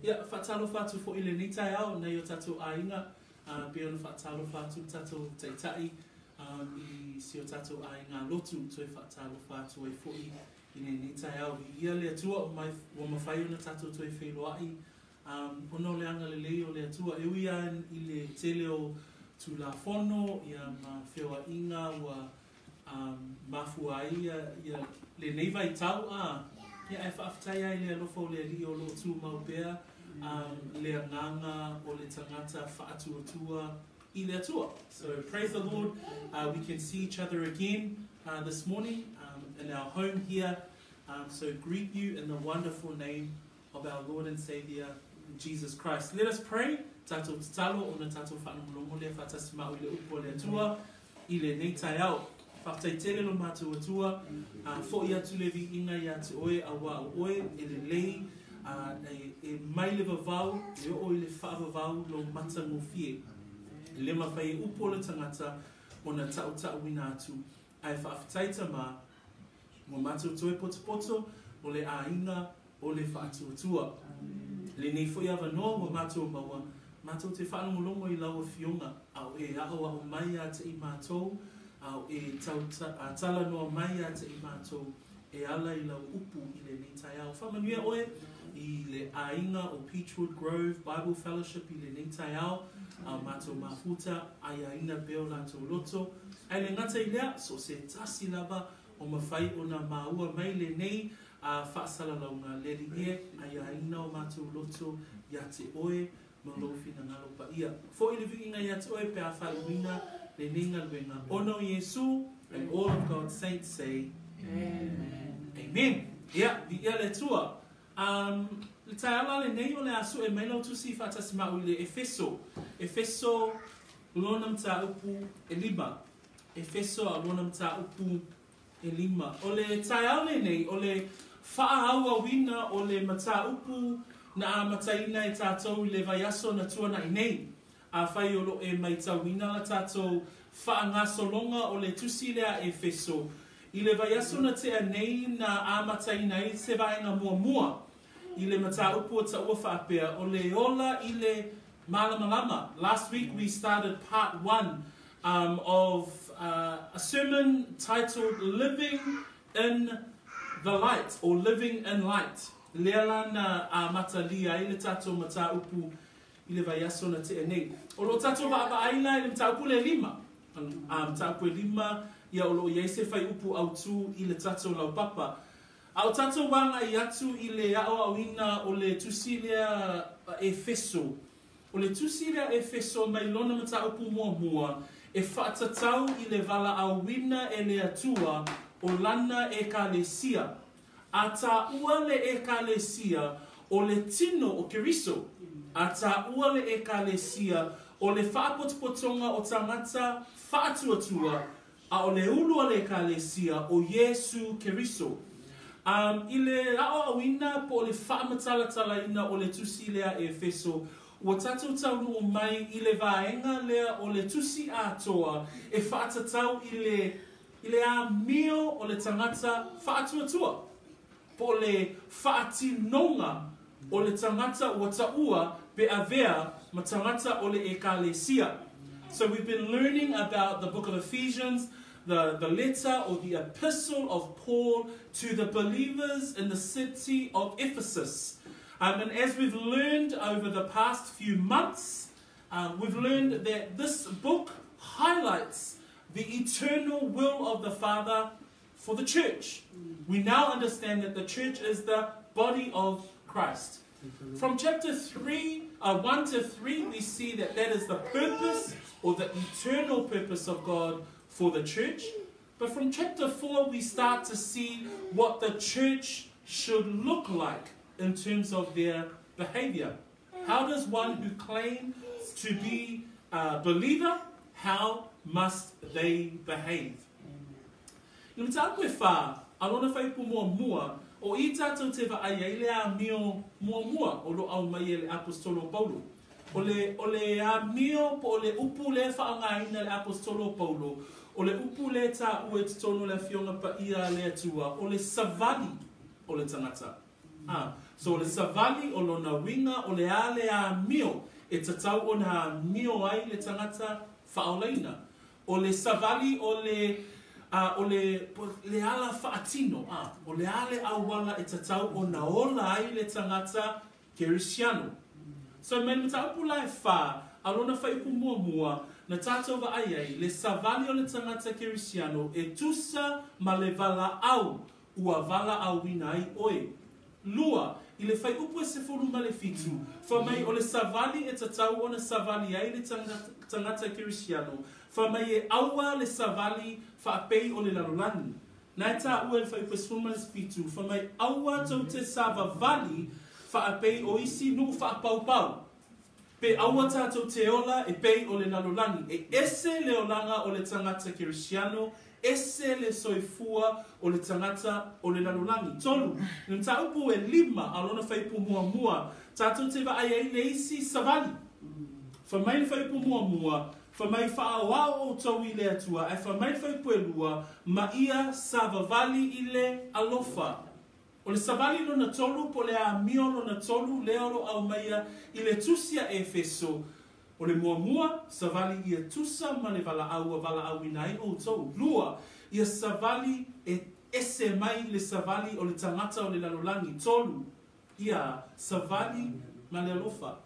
Ia, faatalofa atu foi i lenei taeao i nai o tatou aiga, e pei ona faatalofa atu le tatou Taitai i si o tatou aiga lotu, toe faatalofa atu ai foi i lenei taeao. Viia le Atua ua mafai ona tatou toe feiloai ona o le agalelei o le Atua. E ui lava i le tele o Tulafono ma feoaiga ua mafua ai lenei vaitau, ae faafetai lava i le alofa o le Alii o lo o tumau pea le agaga o le tagata faatuatua i le Atua. So praise the Lord, we can see each other again this morning in our home here. So greet you in the wonderful name of our Lord and Saviour Jesus Christ. Let us pray. Tatou tatalo ona tatou faalogologo lea faatasi ma au i le upu a le Atua i lenei taeao. Faafetai tele lo matou Atua, fo'i atu le viiga ia te oe auā o oe e lelei, e mai le vavau e oo i le faavavau lou matagofie. E le mafai e upu o le tagata ona tautauina atu. Ae faafetai Tama, ua matou toe potopoto o le aiga o le faatuatua. Lenei foi avanoa ua matou maua, matou te faalogologo i lau Afioga, a o e aʻoaʻo mai ia te i matou, a o e talanoa mai ia te i matou e ala i lau upu i lenei taeao. Faamanuia oe i le aiga o Peachwood Grove Bible Fellowship i lenei taeao, a o matou mafuta, aiaina pea o latou loto. Ae le gata i lea, so o se tasi lava o mafai ona maua mai lenei faasalalauga, le Alii e, aiaina o matou loto ia te oe ma lou finagalo paia. Fo'i le viiga ia te oe pe a faaiuina lenei galuega. Ona o Iesu, and all of God's saints say, Amen. Amen. Ia, viia le Atua. Le taeao la lenei o le a sue mai lau tusi faatasi ma au i le Efeso. Efeso lona mataupu e lima. Efeso a lona mataupu e lima. O le taeao lenei, o le faaauauina o le mataupu na amataina e tatou i le vaiaso na tuana'i nei. Afai o lo o e maitauina la tatou faagasologa o le tusi lea a Efeso, i le vaiaso na tea nei na amataina ai se vaega muamua i le mataupu o taua faapea o le ola i le malamalama. Last week we started part one of a sermon titled Living in the Light or Living in Light. Lea la na amatalia ai le tatou mataupu i le vaiaso na tea nei. O lo o tatou vaavaai la i le mataupu le lima. A mataupu e lima ia o lo o i ai se fuaiupu autū i le tatou laupapa. A o tatou agai atu i le aoaoina o le tusi lea Efeso. O le tusi lea Efeso mai lona mataupu muamua e faatatau i le valaauina e le Atua o lana Ekalesia. A taua le Ekalesia o le tino o Keriso. A taua le Ekalesia o le faapotopotoga o tagata faatuatua, a o le ulu o le Ekalesia o Iesu Keriso. I le aoaoina po o le faamatalatalaina o le tusi lea Efeso, ua tatou taunuu mai i le vaega lea o le tusi atoa e faatatau i le i le amio o le tagata faatuatua, po o le faatinoga o le tagata ua taua pe avea ma tagata o le Ekalesia. So we've been learning about the book of Ephesians, the letter or the epistle of Paul to the believers in the city of Ephesus. And as we've learned over the past few months, we've learned that this book highlights the eternal will of the Father for the church. We now understand that the church is the body of Christ. From chapter 1 to 3, we see that that is the purpose or the eternal purpose of God for the church. But from chapter 4, we start to see what the church should look like in terms of their behavior. How does one who claims to be a believer, how must they behave? I le mataupu e fa, a lona fuaiupu muamua, o i tatou te vaai ai le amio muamua o lo o aumai e le aposetolo o Paulo. O le amio po o le upu lea faaaogaina le aposetolo o Paulo, o le upu lea taua i totonu o le afioga paia a le Atua, o le savali o le tagata. A, so o le savali o lona uiga o le a le amio e tatau ona amio ai le tagata faaolaina. O le savali o le, a, o le, le ala faatino, a, o le a le auala e tatau ona ola ai le tagata Kerisiano. So mai le mataupu la e 4, a lona fuaiupu muamua, na tatou vaai ai, le savali o le tagata Kerisiano e tusa ma le valaau ua valaauina ai oe. 2, i le fuaiupu e 17, fai mai o le savali e tatau ona savali ai le tagata Kerisiano, fai mai e aua le savali faapei o le lalolagi. Na e taua i le fuaiupu e 17, fai mai aua tou te savavali faapei o isi nuu faapaupau. Pe aua tatou te ola e pei o le lalolagi. E ese le olaga o le tagata Kerisiano, ese le soifua o le tagata o le lalolagi. 3, le mataupu e 5, a lona fuaiupu muamua, tatou te vaai ai le isi savali. Fai mai le fuaiupu muamua, fai mai faaoao outou i le Atua, ae fai mai le fuaiupu e 2, ma ia savavali i le alofa. O le savali lona 3, po o le amio lona 3, lea o lo o aumaia i le tusi a Efeso. O le muamua, savali ia tusa ma le valaau ua valaauina ai outou. 2, ia savali e ese mai le savali o le tagata o le lalolagi. 3, ia savali ma le alofa.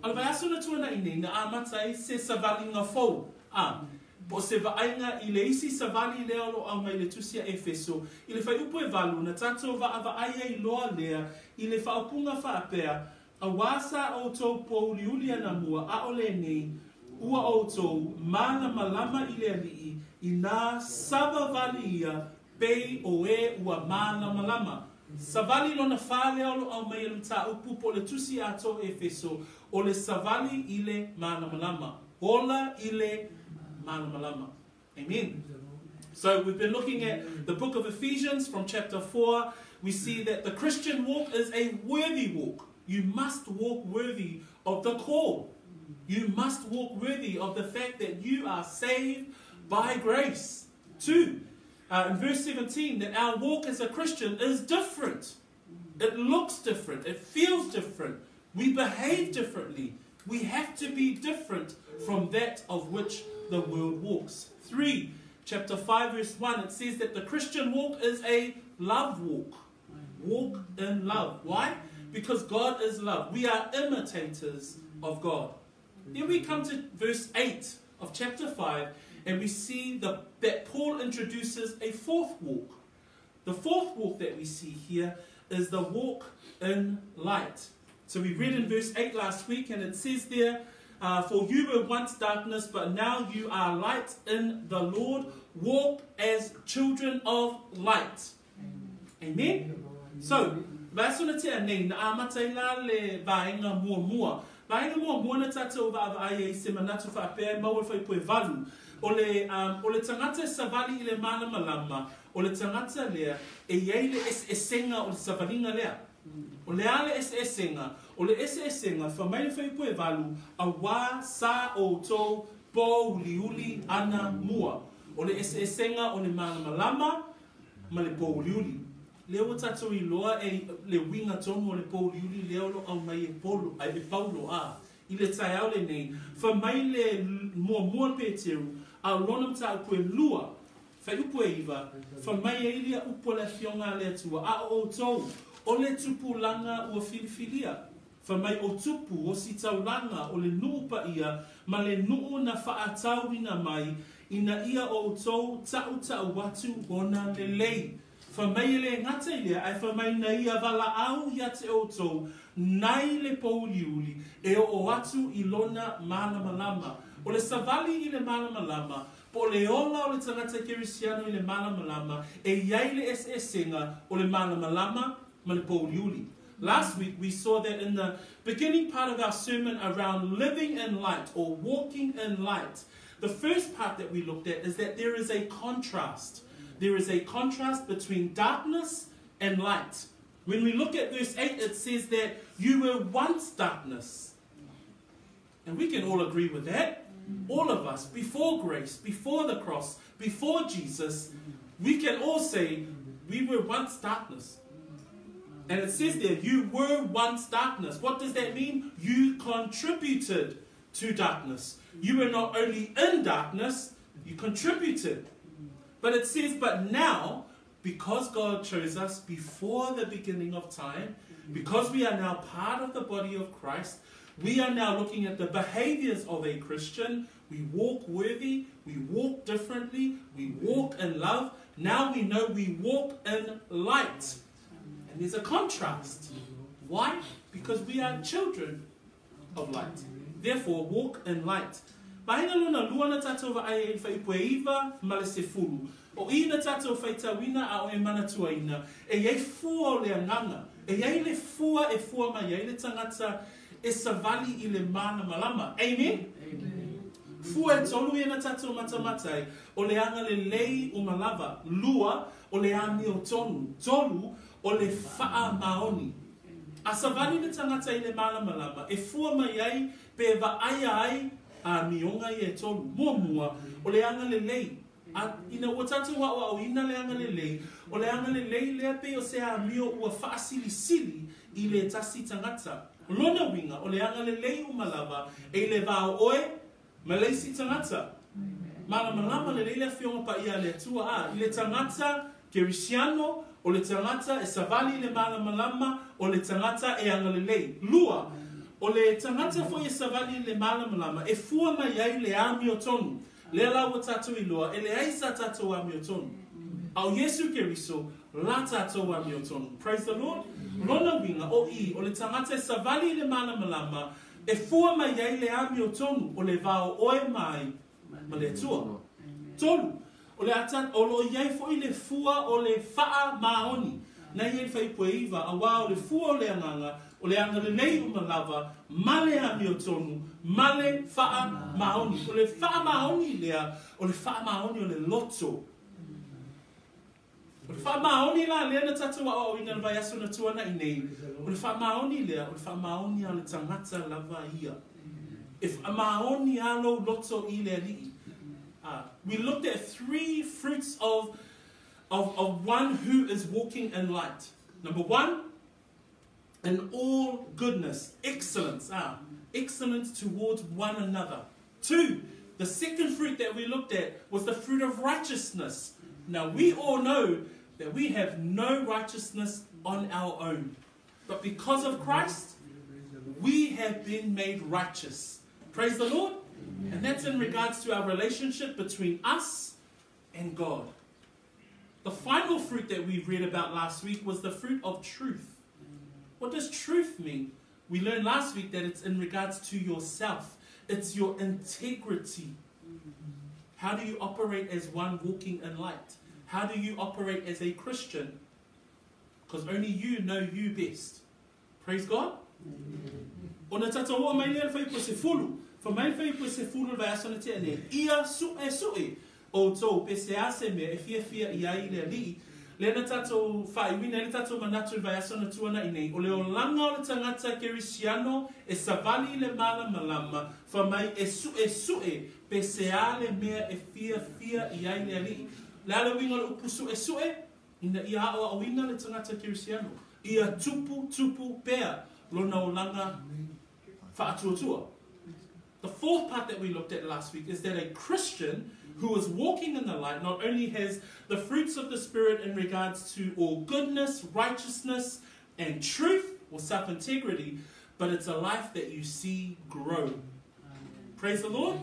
A o le vaiaso na tuanai nei, na amata ai se savaliga fou, a, po o se vaaiga i le isi savali lea o lo o aumai i le tusi a Efeso, i le fuaiupu e 8, na tatou vaavaai ai loa lea i le faaupuga faapea, auā sa outou pouliuli anamua, a o lenei, ua outou malamalama i le Alii, inā savavali ia pei o e ua malamalama. Savali lona 4 lea o lo o aumaia i le mataupu po o le tusi atoa o Efeso, o le savali i le malamalama. Ola i le malamalama. Amen. So we've been looking at the book of Ephesians from chapter 4. We see that the Christian walk is a worthy walk. You must walk worthy of the call. You must walk worthy of the fact that you are saved by grace. 2, in verse 17, that our walk as a Christian is different. It looks different. It feels different. We behave differently. We have to be different from that of which the world walks. 3, chapter 5, verse 1, it says that the Christian walk is a love walk. Walk in love. Why? Because God is love. We are imitators of God. Then we come to verse 8 of chapter 5, and we see that Paul introduces a fourth walk. The fourth walk that we see here is the walk in light. So we read in verse 8 last week, and it says there, for you were once darkness, but now you are light in the Lord. Walk as children of light. Amen? So, vaiaso na tea nei, na amata ai la le vaega muamua. Vaega muamua na tatou vaavaai ai se manatu faapea e maua le fuaiupu e 8. O le, o le tagata e savali i le malamalama, o le tagata lea e i ai le eseesega o le savaliga lea. O le a le eseesega? O le eseesega, fai mai le fuaiupu e 8, auā sa outou pouliuli anamua. O le eseesega o le malamalama ma le pouliuli. Lea ua tatou iloa e le uiga tonu o le pouliuli lea o lo o aumai e Polo, e Paulo a i le taeao lenei, fai mai le muamua Peteru, a o lona mataupu e 2, fuaiupu e 9, fai mai ai lia upu a le Afioga a le Atua, a o outou, o le tupulaga ua filifilia. Fai mai o tupu, o ositaulaga, o le nuu paia, ma le nuu na faatauina mai, ina ia outou tautau atu ona lelei. Fai mai e le gata i lea, ae fai mai na ia valaau ia te outou, nai le pouliuli, e oo atu i lona malamalama. O le savali i le malamalama, po o le ola o le tagata Kerisiano i le malamalama, e i ai le eseesega o le malamalama ma le pouliuli. Last week we saw that in the beginning part of our sermon around living in light or walking in light, the first part that we looked at is that there is a contrast. There is a contrast between darkness and light. When we look at verse 8, it says that you were once darkness. And we can all agree with that. All of us, before grace, before the cross, before Jesus, we can all say we were once darkness. And it says there, you were once darkness. What does that mean? You contributed to darkness. You were not only in darkness, you contributed. But it says, but now, because God chose us before the beginning of time, because we are now part of the body of Christ, we are now looking at the behaviors of a Christian. We walk worthy, we walk differently, we walk in love. Now we know we walk in light. And there's a contrast. Why? Because we are children of light. Therefore, walk in light. Vaega lona lua na tātou vaai ai i le fuaiupu e 9 ma le 10. O i na tātou faitauina a o e manatuaina, e i ai fua o le agaga. E i ai le fua e fua mai ai le tagata e savali i le mālamalama. Amen? Fua e tolu ia na tātou matamata ai, o le agalelei uma lava. Lua, o le amiotonu. Tolu, o le faamaoni. A savali le tagata i le mālamalama, e fua mai ai pe vaaia ai amioga ia e tolu. Muamua, o le agalelei. A, ina ua tātou aoaoina le agalelei, o le agalelei lea pei o se amio ua faasilisili i le tasi tagata. Lona uiga, o le agalelei uma lava e i le va o oe ma le isi tagata. Malamalama lelei le Afioga Paia a le Atua, a i le tagata kerisiano, o le tagata e savali i le malamalama, o le tagata e agalelei. Lua, o le tagata foi e savali i le malamalama, e fua mai ai le amiotonu. Lea la ua tātou iloa, e leai sa tātou amiotonu. A o Iesu Keriso, la tātou amiotonu. Praise the Lord. Lona uiga, o i, o le tagata e savali i le malamalama, e fua mai ai le amiotonu, o le va o oe ma ai ma le Atua. Tolu, o le ata, o lo o i ai foi le fua o le faamaoni. Na i ai le fuaiupu e 9, auā o le fua o le agaga, o le agalelei uma lava, ma le amiotonu, ma le faamaoni. O le faamaoni lea, o le faamaoni o le loto. O le faamaoni la lea na tātou aoaoina i le vaiaso na tuanai nei, o le faamaoni lea, o le faamaoni a le tagata lava ia. E faamaoni a lou loto i le Alii. We looked at three fruits of, of, of one who is walking in light. Number one, in all goodness, excellence, excellence towards one another. Two, the second fruit that we looked at was the fruit of righteousness. Now, we all know that we have no righteousness on our own. But because of Christ, we have been made righteous. Praise the Lord. And that's in regards to our relationship between us and God. The final fruit that we read about last week was the fruit of truth. What does truth mean? We learned last week that it's in regards to yourself. It's your integrity. How do you operate as one walking in light? How do you operate as a Christian? Because only you know you best. Praise God. Ona tātou oo mai lea i le fuaiupu e 10. Fai mai le fuaiupu e 10 i le vaiaso na tea nei, Ia suesue outou pe se a se mea e fiafia i ai le Alii. Lea na tātou faaiuina ai le tātou manatu i le vaiaso na tuanai nei, o le olaga o le tagata kerisiano e savali i le malamalama, fai mai e suesue pe se a le mea e fiafia i ai le Alii. Le a le uiga o le upu suesue? Ina ia aoaoina le tagata kerisiano, ia tupu, tupu pea lona olaga faatuatua. The fourth part that we looked at last week is that a Christian who is walking in the light not only has the fruits of the Spirit in regards to all goodness, righteousness, and truth, or self-integrity, but it's a life that you see grow. Amen. Praise the Lord.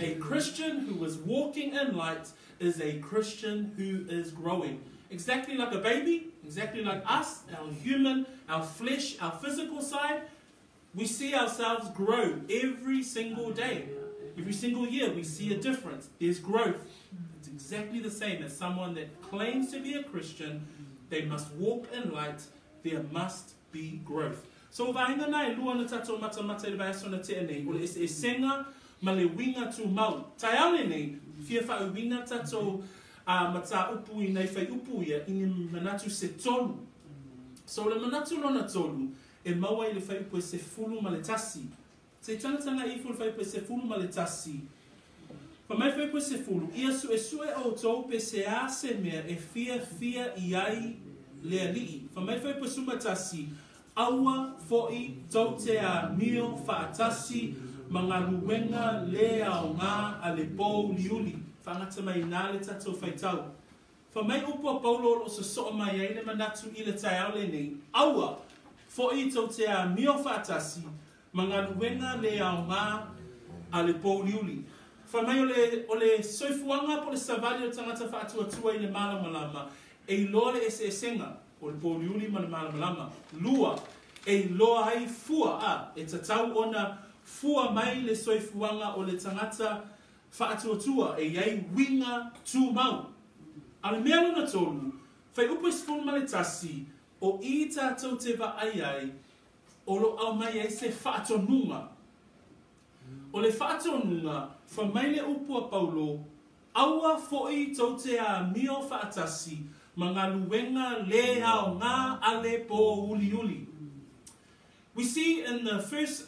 A Christian who is walking in light is a Christian who is growing. Exactly like a baby, exactly like us, our human, our flesh, our physical side, we see ourselves grow every single day. Every single year we see a difference. There's growth. It's exactly the same as someone that claims to be a Christian. They must walk in light. There must be growth. So vaega na e lua na tātou matamata i le vaiaso na tea nei, o le eseesega ma le uiga tumau. Taeao lenei, fia faauiga tātou matāupu i nei whaiupu ia i ni manatu se tolu. So o le manatu lona tolu, e maua i le fuaiupu e 11. Se i tagatanga ifo le fuaiupu e 11. Fai mai fuaiupu e 10, ia suesue outou pe se a se mea e fiafia i ai Le Alii. Fai mai Fuaiupu e 11, Aua foʻi tou te amio faatasi ma galuega lē aogā a le pōuliuli. Faagata mai inā le tatou faitau. Fai mai upu a Paulo o loo sosoo mai ai le manatu i le taeao lenei, Aua foʻi tou te amio faatasi ma galuega lē aogā a le pōuliuli. Fai mai o le, o le soifuaga po o le savali o le tagata faatuatua i le malamalama, e iloa le eseesega o le pōuliuli ma le malamalama. 2, e iloa ai fua, a, e tatau ona fua mai le soifuaga o le tagata faatuatua e i ai uiga tumau. A o le mea lona tolu, Fuaiupu e 11, o i tatou te vaai ai o lo o aumai ai se faatonuga. O le faatonuga, fai mai le upu a Paulo, Aua foʻi tou te amio faatasi ma galuega lē aogā a le pōuliuli. We see in the first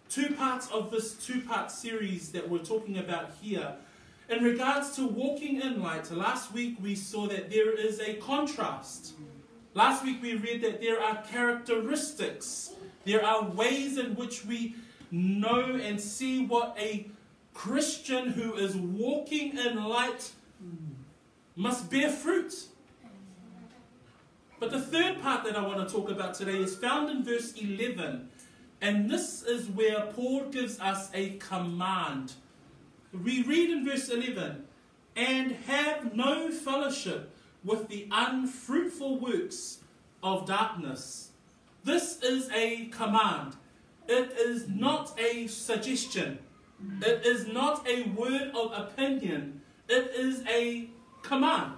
two parts of this two-part series that we're talking about here, in regards to walking in light, last week we saw that there is a contrast. Last week we read that there are characteristics. There are ways in which we know and see what a Christian who is walking in light must bear fruit. But the third part that I want to talk about today is found in verse 11. And this is where Paul gives us a command. We read in verse 11, And have no fellowship with the unfruitful works of darkness. This is a command. It is not a suggestion. It is not a word of opinion. It is a command.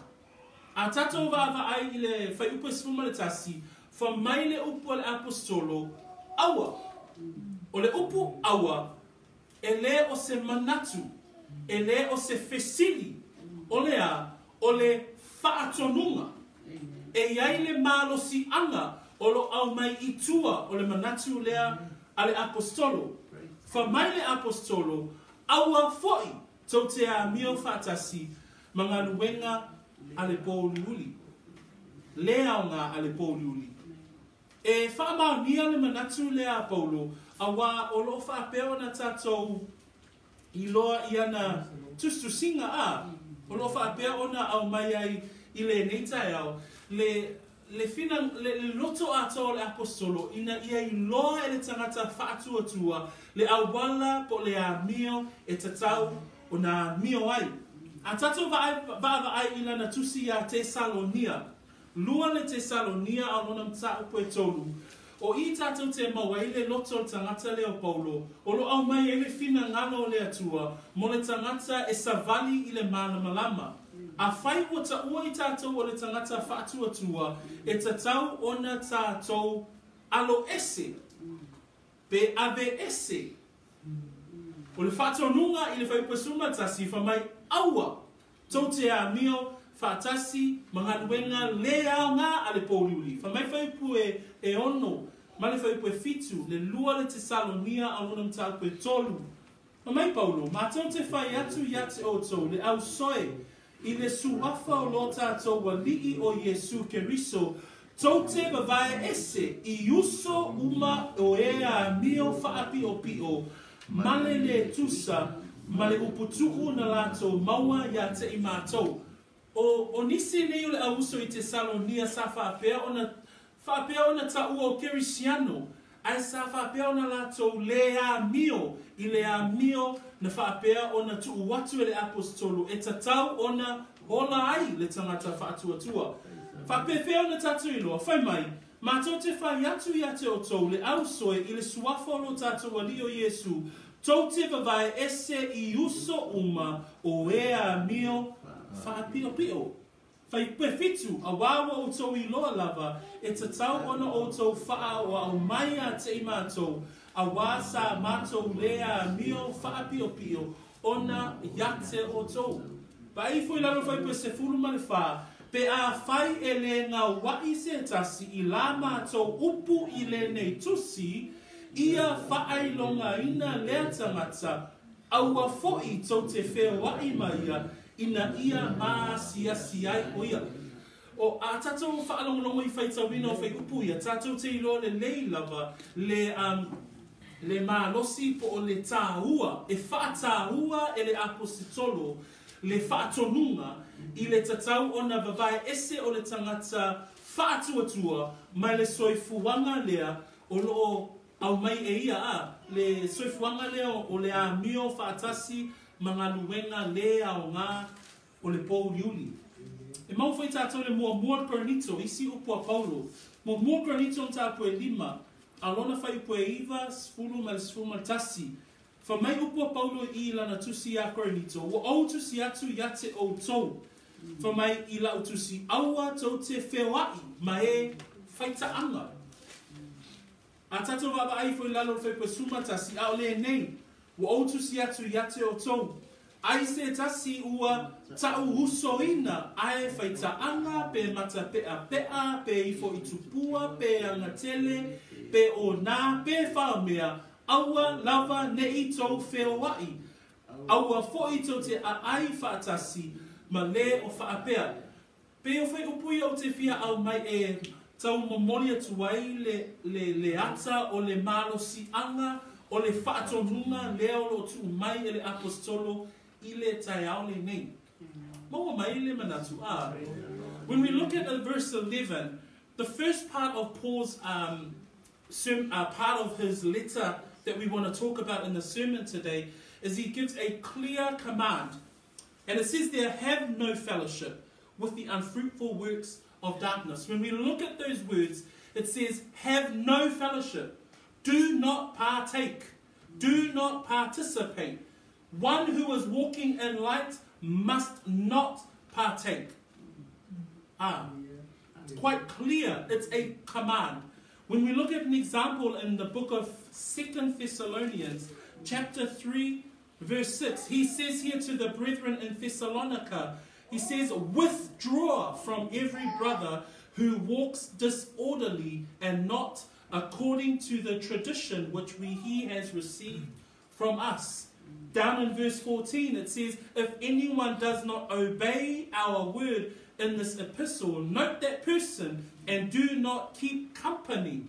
A tatou vaavaai i le Fuaiupu e 11, fai mai le upu a le Aposetolo, Aua! O le upu aua, e le o se manatu, e le o se fesili, o le a? O le faatonuga. E i ai le malosiaga o lo o aumai i tua o le manatu lea a le Aposetolo. Fai mai le Aposetolo, Aua foʻi tou te amio faatasi ma galuega a le pōuliuli. Le aoga a le pōuliuli. E faamaonia le manatu lea a Paulo, auā o lo o faapea ona tatou iloa i ana tusitusiga, ā, o lo o faapea ona aumai ai i lenei taeao le, le fina, le, le loto atoa o le Aposetolo ina ia iloa e le tagata faatuatua le auala po o le amio e tatau ona amio ai. A tatou vaavaai i lana tusi iā Tesalonia, 2 le Tesalonia a o lona mataupu e tolu, o i tatou te maua ai le loto o le tagata lea o Paulo, o lo o aumai ai le finagalo o le Atua mo le tagata e savali i le malamalama. Afai ua taua i tatou o le tagata faatuatua, e tatau ona tatou alo ese, pe ave ese. O le faatonuga i le Fuaiupu e 11, fai mai, Aua! Tou te amio faatasi ma galuega lē aogā a le pōuliuli. Fai mai Fuaiupu e e ono ma le Fuaiupu e fitu, le 2 le Tesalonia a o lona mataupu e tolu. Fai mai Paulo, Matou te fai atu ia te outou le au soe i le suafa o lo tatou Alii o Iesu Keriso, tou te vavae ese i uso uma o e amio faapiopio ma le lē tusa ma le upu tuu na latou maua iā te i matou. O, o nisi nei o le au uso i Tesalonia sa faapea ona, faapea ona taua o Kerisiano, ae sa faapea ona latou lē amio i le amio na faapea ona tuu atu e le Aposetolo e tatau ona ola ai le tagata faatuatua. Faapefea ona tatou iloa, fai mai, Matou te fai atu ia te outou le au soe i le suafa o lo tatou Alii o Iesu, tou te vavae ese i uso uma o e amio faapiopio. Fai 7, auā ua outou iloa lava e tatau ona outou faaauau mai ia te i matou, auā sa matou lē amio faapiopio ona ia te outou. Vaai ifo i lalo o le 14, pe afai e lē gauaʻi se tasi i la matou upu i lenei tusi, ia faailogaina lea tagata, aua foʻi tou te feoaʻi ma ia, ina ia maasiasi ai o ia. O a tātou whaalongolongo i whaitauina o whaiupu ia, tātou te iloa le lei lava, le malosi po o le tāua, e whaatāua e le apositolo, le whaatonunga, i le tatau ona vavae ese o le tangata whaatuatua, mai le soifuanga lea, o loo au mai e ia a, le soifuanga lea o le a mio whaatasi, mangaluenga le au ngā o le pōuliuli. E mau whai tātou le mua mua Korinito, isi upu a Paulo. Mua mua Korinito n tāpu e 5, a lona whai upu e 9, 10 ma le 11. Wha mai upu a Paulo i lana tusi a Korinito, ua au tusi atu ia te o tau. Wha mai i la utusi aua tau te wheoai, ma e whaita anga. A tātou vava ai fo i lalo whai pue sumatasi, a o le nei, ua au tusi atu ia te o tau. Ai se tasi ua tau husoina ae whaitaanga pe mata pea pea pe ifo i tupua pe angatele pe o nā pe whaomea aua lava nei tau wheoai aua foi tau te aai whaatasi ma le o whaapea pe o whai upui au te fia au mai e tau momoli atu ai le ata o le malosi anga o le whaatonunga leo lo tu mai e le apostolo i le taeao le nei. Maua mai le manatu a. When we look at the verse 11, the first part of Paul's part of his letter that we want to talk about in the sermon today is he gives a clear command. And it says there, have no fellowship with the unfruitful works of darkness. When we look at those words, it says, have no fellowship. Do not partake. Do not participate. One who is walking in light must not partake. It's quite clear. It's a command. When we look at an example in the book of 2 Thessalonians, chapter 3, verse 6, he says here to the brethren in Thessalonica, he says, withdraw from every brother who walks disorderly and not according to the tradition which he has received from us. Down in verse 14, it says, if anyone does not obey our word in this epistle, note that person and do not keep company.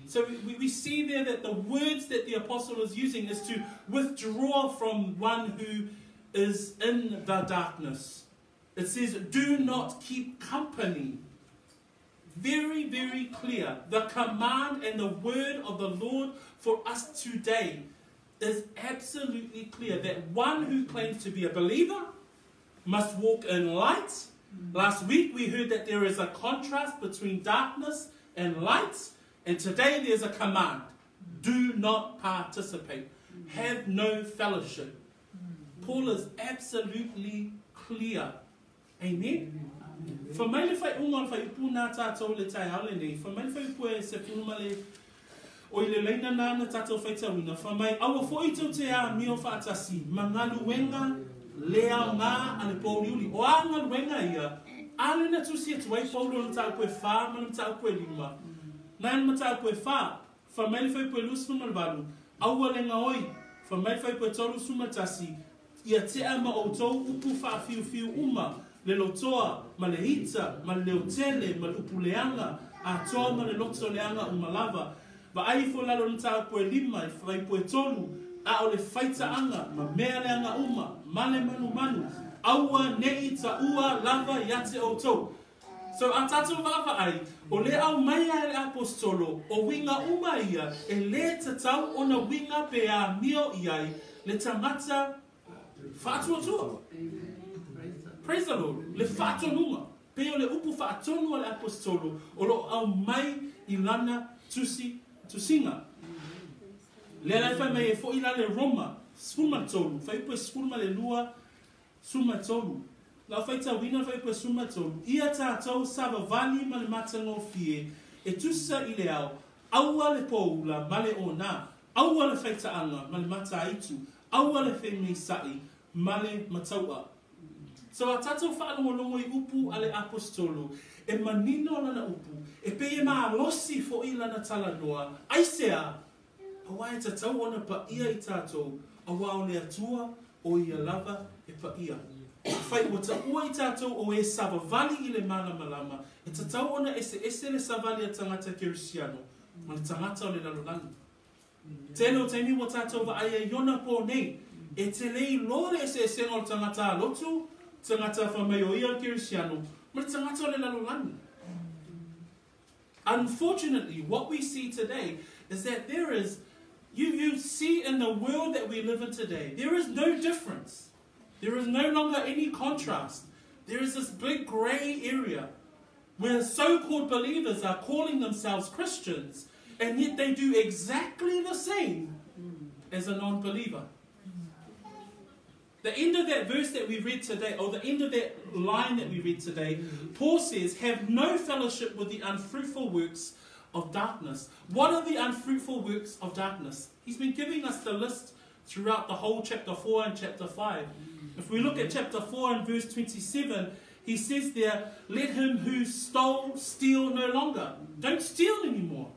So we see there that the words that the apostle is using is to withdraw from one who is in the darkness. It says, do not keep company. Very, very clear. The command and the word of the Lord for us today is absolutely clear that one who claims to be a believer must walk in light. Last week we heard that there is a contrast between darkness and light, and today there's a command. Do not participate. Have no fellowship. Paul is absolutely clear. Amen. Fa mai le whai unga o le whai upu nā tātou le taeao nei. Fa mai le whai upu e se pūma le o i le leina nāna tātou whaitauina. Fa mai aua foi tau te a mio whaatasi. Mangaluenga le au ngā a le pōriuri. O a ngaluenga ia, a le na tusi atu ai Paulo na tāu koe whā, ma na tāu koe lima. Nā na tāu koe whā, fa mai le whai upu e lusu ma le valu. Aua le ngaoi, fa mai le whai upu e tolu sumatasi. Ia tea ma o tau upu whaafiufiu uma. Le lotoa, ma le hita, ma le leotele, ma le upuleanga, a toa ma le loto leanga umalava. Va ai fo lalo nta poe lima, i whai poe tolu, a o le whaita anga, ma mea leanga uma, ma le manu manu, aua nei ta ua lava iate o tau. So a tātou vava ai, o le au mai a le apostolo, o winga uma ia, e le tatau ona winga pe a mio iai, le tangata whaatuatua. Praise the Lord. Le whaatonunga. Pe o le upu whaatonua le apostolo, o lo au mai i lana tusi tusinga. Le lai whai mai e fo i la le Roma, sfuma tolu, whai upu e sfuma le lua, suma tolu. La whai tauina whai upu e suma tolu. Ia tātou savavali ma le matango fie, e tusa i le au, aua le pōula ma le ona, aua le whaitaanga ma le mataaitu, aua le whenui ma le mataua. So a tātou whaalongolongo i upu a le apostolo, e manino lana upu, e pe e maalosi fo i lana talanoa, ai sea, awa e tatau ona pa ia i tātou, awa o le atua o ia lava e pa ia. Afai ua taua i tatou o e savavali i le malamalama, e tatau ona eseese le savali a tagata Kerisiano ma le tagata o le lalolagi. Tele o taimi ua tatou vaai ai i ona pō nei, e te le iloa le eseesega o le tagata alotu, tagata fai mai o ia o le Kerisiano, ma le tagata o le lalolagi. Unfortunately, what we see today is that there is, you see in the world that we live in today, there is no difference. There is no longer any contrast. There is this big grey area where so-called believers are calling themselves Christians, and yet they do exactly the same as a non-believer. The end of that verse that we read today, or the end of that line that we read today, Paul says, have no fellowship with the unfruitful works of darkness. What are the unfruitful works of darkness? He's been giving us the list throughout the whole chapter 4 and chapter 5. If we look at chapter 4 and verse 27, he says there, let him who stole steal no longer. Don't steal anymore.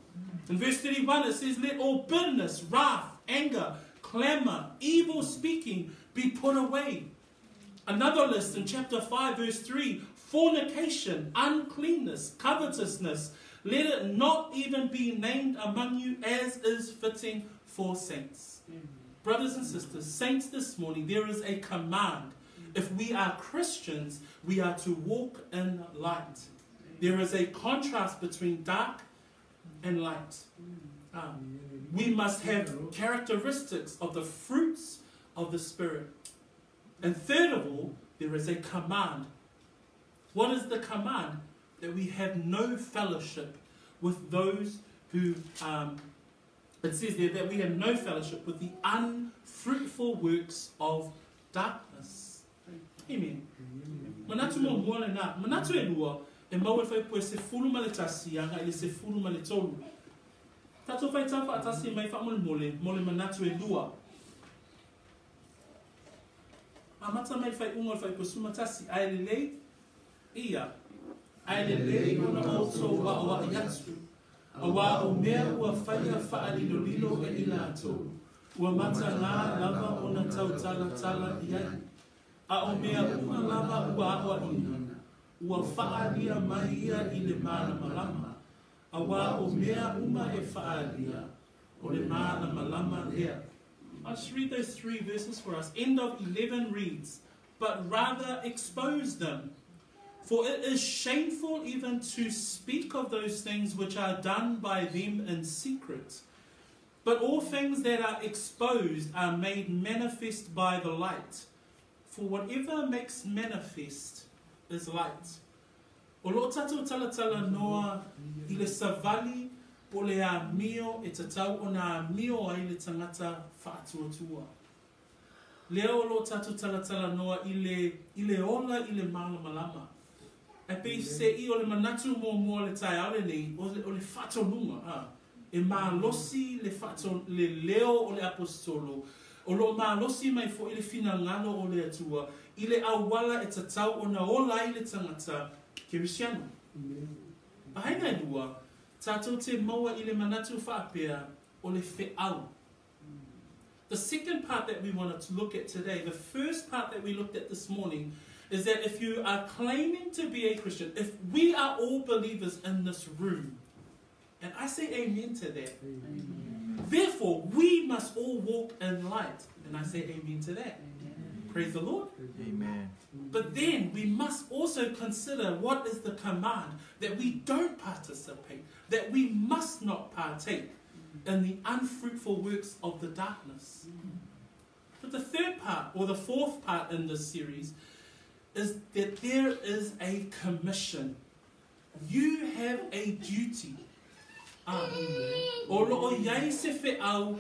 In verse 31 it says, let all bitterness, wrath, anger, clamour, evil speaking be put away. Another list in chapter 5 verse 3, fornication, uncleanness, covetousness, let it not even be named among you as is fitting for saints. Brothers and sisters, saints this morning, there is a command. If we are Christians, we are to walk in light. There is a contrast between dark and light. We must have characteristics of the fruits of the Spirit. And third of all, there is a command. What is the command? That we have no fellowship with those who, it says there that we have no fellowship with the unfruitful works of darkness. Amen. Manatu mo mua le nā. Manatu e lua, e mau e whai poe se fulu ma le tasi, anga i le se fulu ma le tolu. Tātou whai tā whaatasi mai whaamole mo le manatu e lua. A mata mai whai unga o whai poe sumatasi, ai le lei, ia. Ai le lei ona o tō wa o ai atu. A wā o mea ua whaia whaalilo lilo e i lātou. Ua mata ngā lava o na tau tala tala i ai. A o mea uma lava ua awa ina. Ua whaalia mai ia i le mālamalama. A wā o mea uma e whaalia, o le mālamalama lea. I'll just read those three verses for us. End of 11 reads, but rather expose them. For it is shameful even to speak of those things which are done by them in secret. But all things that are exposed are made manifest by the light. For whatever makes manifest is light. O lo tatou talatala noa i le savali po le a mio e tatau o nā mio ai le tangata whaatuatua. Lea o lo tatou talatala noa i le ola i le malamalama. E pei se i o le manatu mō mua le tai aole nei, o le whatonunga. E mālosi le, le leo o le apostolo, o lo mālosi mai fo i le finangalo o le atua, i le awala e tatau o na ola i le tangata Kerisiano. Ahaina e lua, tātou te maua i le manatu whaapea o le wheau. The second part that we wanted to look at today, the first part that we looked at this morning, is that if you are claiming to be a Christian, if we are all believers in this room, and I say amen to that. Amen. Therefore, we must all walk in light. And I say amen to that. Amen. Praise the Lord. Amen. But then we must also consider what is the command that we don't participate, that we must not partake in the unfruitful works of the darkness. But the third part, or the fourth part in this series, is that there is a commission. You have a duty. O lo o iai se wheau,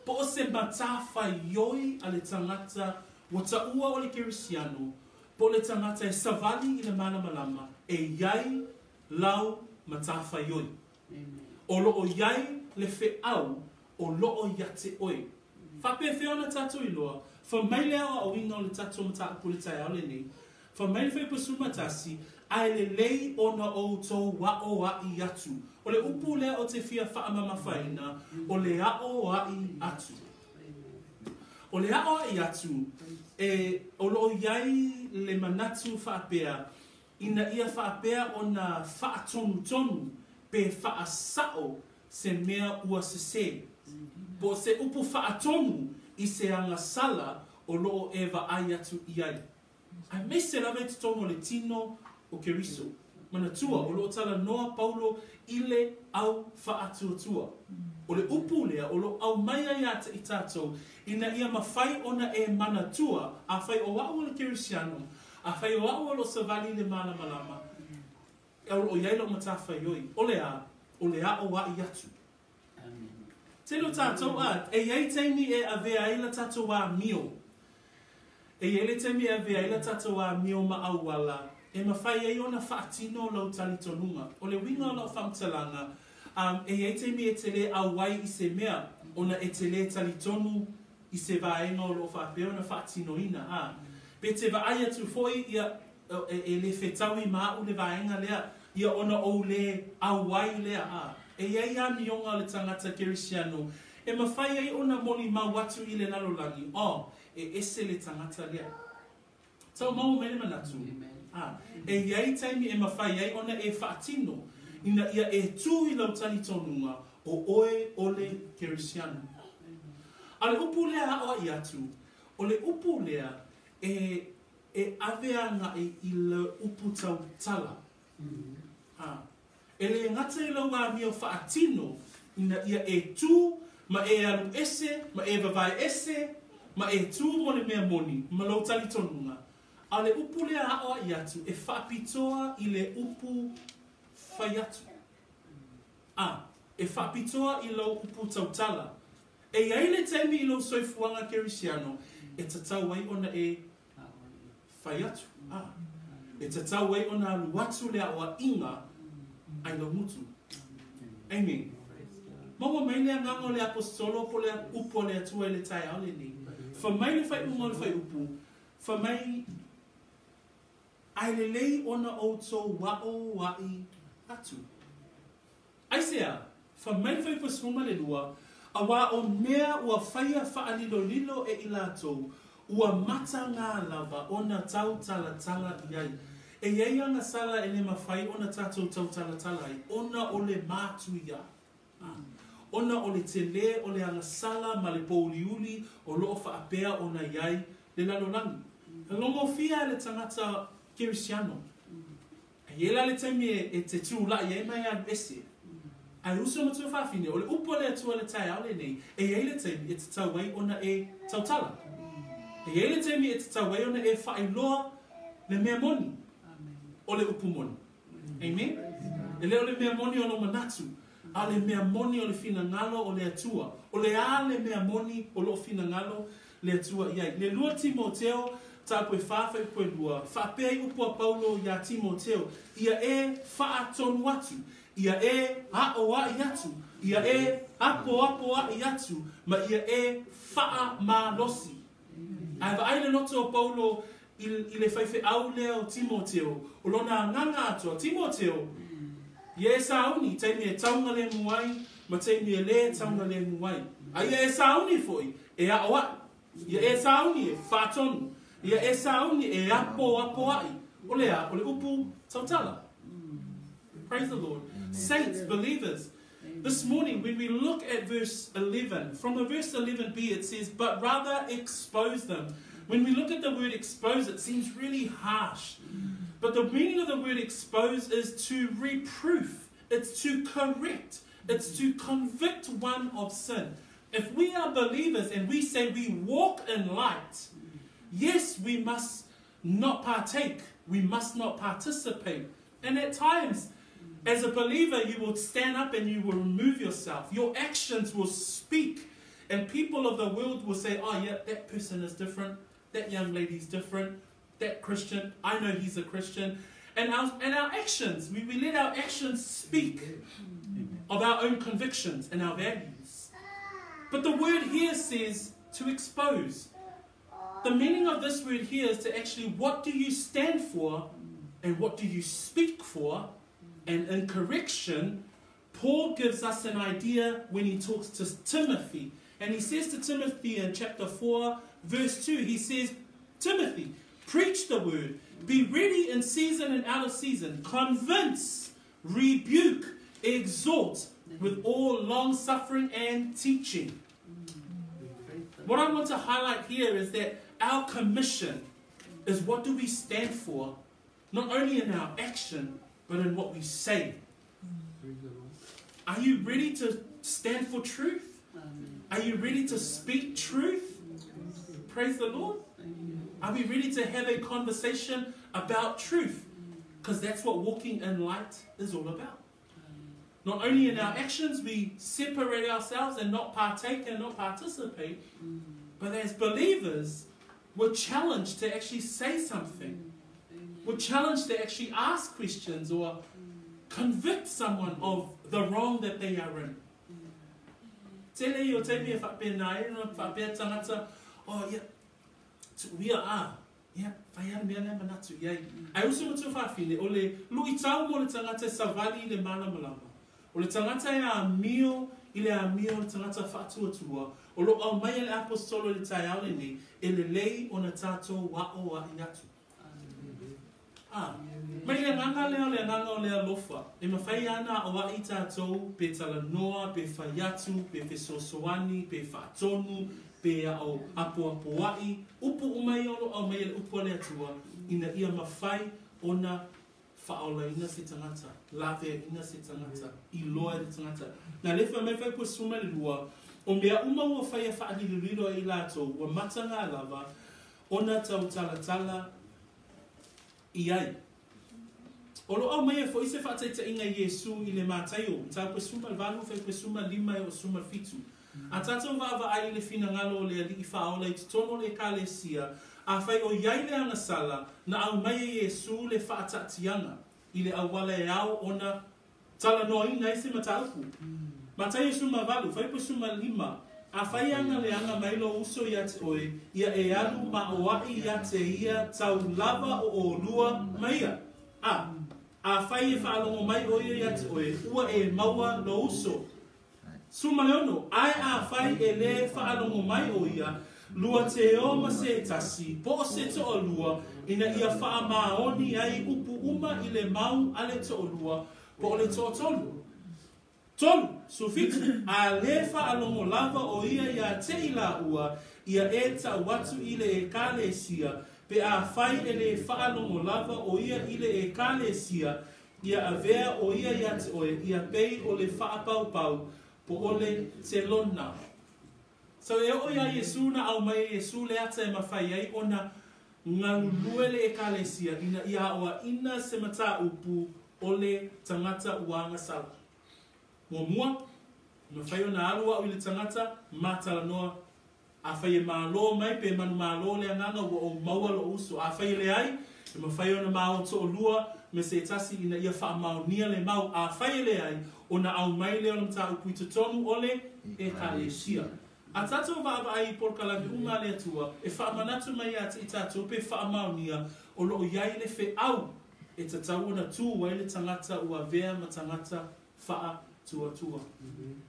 po o se matawhai ioi a le tangata, wa taua o le Kerisiano, po le tangata e savali i le malamalama, e iai lau matawhai ioi. O lo o iai le wheau, o lo o iate oi. Whape whiona tātou i loa, wha maile awa o inga o le tātou mataapu le tai aole nei, wha maile whai pasuma tasi, ai le lei ona o tō wa o ai atu. O le upu lea o te fia whaamama whaina, o le a o ai atu. O le aʻoaʻi atu, e, o lo o i ai le manatu faapea, ina ia faapea ona faatonutonu pe faasao se mea ua sesē, po o se upu faatonu i se agasala o lo o e vaai atu i ai. Aemaise lava i totonu o le tino o Keriso. Manatua, o lo o talanoa Paulo i le au faatuatua. O le upu lea o lo o aumaia ia te i tatou ina ia mafai ona e manatua, afai o au o le Kerisiano, afai o au o lo o savali i le malamalama, o lo o i ai lau matafaioi, o le a? O le aʻoaʻi atu. Tele o tatou a, e i ai taimi e avea ai la tatou amio. E i ai le taimi e avea ai la tatou amio ma auala e mafai ai ona faatino lou talitonuga. O le uiga o lau faamatalaga, um, e i ai taimi e te lē auai i se mea ona e te lē talitonu i se vaega o lo o faapea ona faatinoina, a. Pe te vaai atu foi, ia, e, e lē fetaui ma aʻu le vaega lea, ia ona ou lē auai lea, a. E i ai amioga a le tagata kerisiano e mafai ai ona molimau atu i le lalolagi, oh, e ese le tagata lea. Tau maua mai le manatu? A, e i ai taimi e mafai ai ona e faatino, ina ia e tū i lau talitonuga, o oe o le Kerisiano. A o le upu lea aʻoaʻi atu, o le upu lea e, e ave agai i le upu tautala. A, e lē gata i lau amio faatino ina ia e tū ma e alu ese ma e vavae ese ma e tū mo le mea moni ma lou talitonuga, a o le upu lea aʻoaʻi atu e faapitoa i le upu fai atu. A, e faapitoa i lou upu tautala. E i ai le taimi i lou soifuaga kerisiano e tatau ai ona e fai atu, a, e tatau ai ona alu atu le aʻoaʻiga a i lau gutu. Amen. Maua mai le agaga o le Aposetolo po o le upu a le Atua i le taeao lenei. Fai mai le faaiuga o le fuaiupu, fai mai, Ae lelei ona outou aʻoaʻi atu. Aisea? Fai mai le fuaiupu 12, Auā o mea ua faia faalilolilo e i latou, ua matagā lava ona tautalatala i ai. E i ai agasala e le mafai ona tatou tautalatala ai, ona o le matuia, ona o le telē o le agasala ma le pōuliuli o lo o faapea ona i ai le lalolagi. E logofia e le tagata kerisiano. E i ai la le taimi e te tulaʻi ai ma e alu ese. Ae uso ma tuafafine, o le upu a le Atua i le taeao lenei, e i ai le taimi e tatau ai ona e tautala. E i ai le taimi e tatau ai ona e faailoa le mea moni, o le upu moni. Amen? E le o le mea moni o lou manatu, a o le mea moni o le finagalo o le Atua. O le a le mea moni o lo o finagalo le Atua i ai? Le 2 Timoteo, mataupu e 4 fuaiupu e 2, faapea ai upu a Paulo iā Timoteo, Ia e faatonu atu, ia e aʻoaʻi atu, ia e apoapoaʻi atu, ma ia e faamalosi. Ae vaai le loto o Paulo i, i le faifeau lea o Timoteo, o lona agaga atoa, Timoteo, ia e sauni i taimi e taugalemu ai ma taimi e lē taugalemu ai. A ia e sauni foi, e aʻoaʻi. Ia e sauni e faatonu. Ia e sauni e apoapoaʻi. O le a? O le upu tautala. Praise the Lord. Saints, believers, this morning when we look at verse 11, from the verse 11b it says, but rather expose them. When we look at the word expose, it seems really harsh. But the meaning of the word expose is to reproof, it's to correct, it's to convict one of sin. If we are believers and we say we walk in light, yes, we must not partake, we must not participate. And at times, as a believer, you will stand up and you will remove yourself. Your actions will speak. And people of the world will say, oh, yeah, that person is different. That young lady's different. That Christian, I know he's a Christian. And our, and our actions, we, we let our actions speak of our own convictions and our values. But the word here says to expose. The meaning of this word here is to actually what do you stand for and what do you speak for? And in correction, Paul gives us an idea when he talks to Timothy. And he says to Timothy in chapter 4, verse 2, he says, Timothy, preach the word, be ready in season and out of season, convince, rebuke, exhort with all long suffering and teaching. What I want to highlight here is that our commission is what do we stand for, not only in our action, but in what we say. Are you ready to stand for truth? Are you ready to speak truth? Praise the Lord. Are we ready to have a conversation about truth? Because that's what walking in light is all about. Not only in our actions we separate ourselves and not partake and not participate, but as believers, we're challenged to actually say something. We're challenged to actually ask questions or convict someone of the wrong that they are in. Tele i o taimi e whapena e, no whapea tangata, oh ia, tu ia a, ia, whai ana mea lea manatu iai. Ai uso ma tuafafine, o le luitau mo le tagata e savali i le malamalama. O le tagata e amio i le amio o le tagata faatuatua, o lo o aumaia le Aposetolo i le taeao lenei, e lelei ona tatou aoai atu. A, mai le agaga lea o le agaga o le alofa, e mafai ana aoai tatou pe talanoa, pe fai atu, pe fesoasoani, pe faatonu, pe ao apoapoai, upu uma ia o lo o aumaia le upu a le Atua, ina ia mafai ona faaolaina se tagata, laveaina se tagata, iloa e le tagata. Na le fai mai fai pua 12, o mea uma ua faia faalilolilo ai i latou, ua mataga lava ona tautalatala i ai. O lo o aumaia foi se faataitaiga i Iesu i le Mataio, mataupu 18, fai 15 e oo 17. A tatou vaavaai i le finagalo o le Alii Faaola i totonu o le Ekalesia, afai o i ai le agasala, na aumai e Iesu le faataatiaga i le auala e ao ona talanoaina ai se mataupu. Mataio 18, fuaiupu 15, Afai ana leaga mai lou uso ia te oe, ia e alu ma oaʻi ia te ia tau lava o ʻolua ma ia. A, afai e faalogo mai ʻo ia ia te oe, ua e maua lou uso. 16, Ae afai e lē faalogo mai ʻo ia, lua te o ma se tasi, po o se toʻalua, ina ia faamaoni ai upu uma i le mau a le toʻalua, po o le toatolu. Tolu, 17, a lē faalogo lava ʻo ia iā te i lāua, ia e tau atu i le ʻEkalesia, pe afai e lē faalogo lava ʻo ia i le ʻEkalesia, ia avea ʻo ia iā te ʻoe, ia pei o le faapaupau, po o le telona. So e oo iā Iesū na aumai e Iesū le ata e mafai ai ona galulue le ʻEkalesia ina ia aʻoaʻina se mataupu o le tagata ua agasala. Muamua, e mafai ona alu a'u i le tagata, ma talanoa, afai e malo mai pe manumalo le agaga ua ou maua lo'u uso. Afai e leai, e mafai ona ma o to'olua me se tasi ina ia faamaonia le mau. Afai e leai, ona aumai lea o le mataupu i totonu o le Ekalesia. A tatou vaavaai i polokalame uma a le Atua, e faamanatu mai ia te i tatou pe faamaonia o lo o i ai le feau e tatau ona tu ai le tagata ua avea ma tagata faatuatua.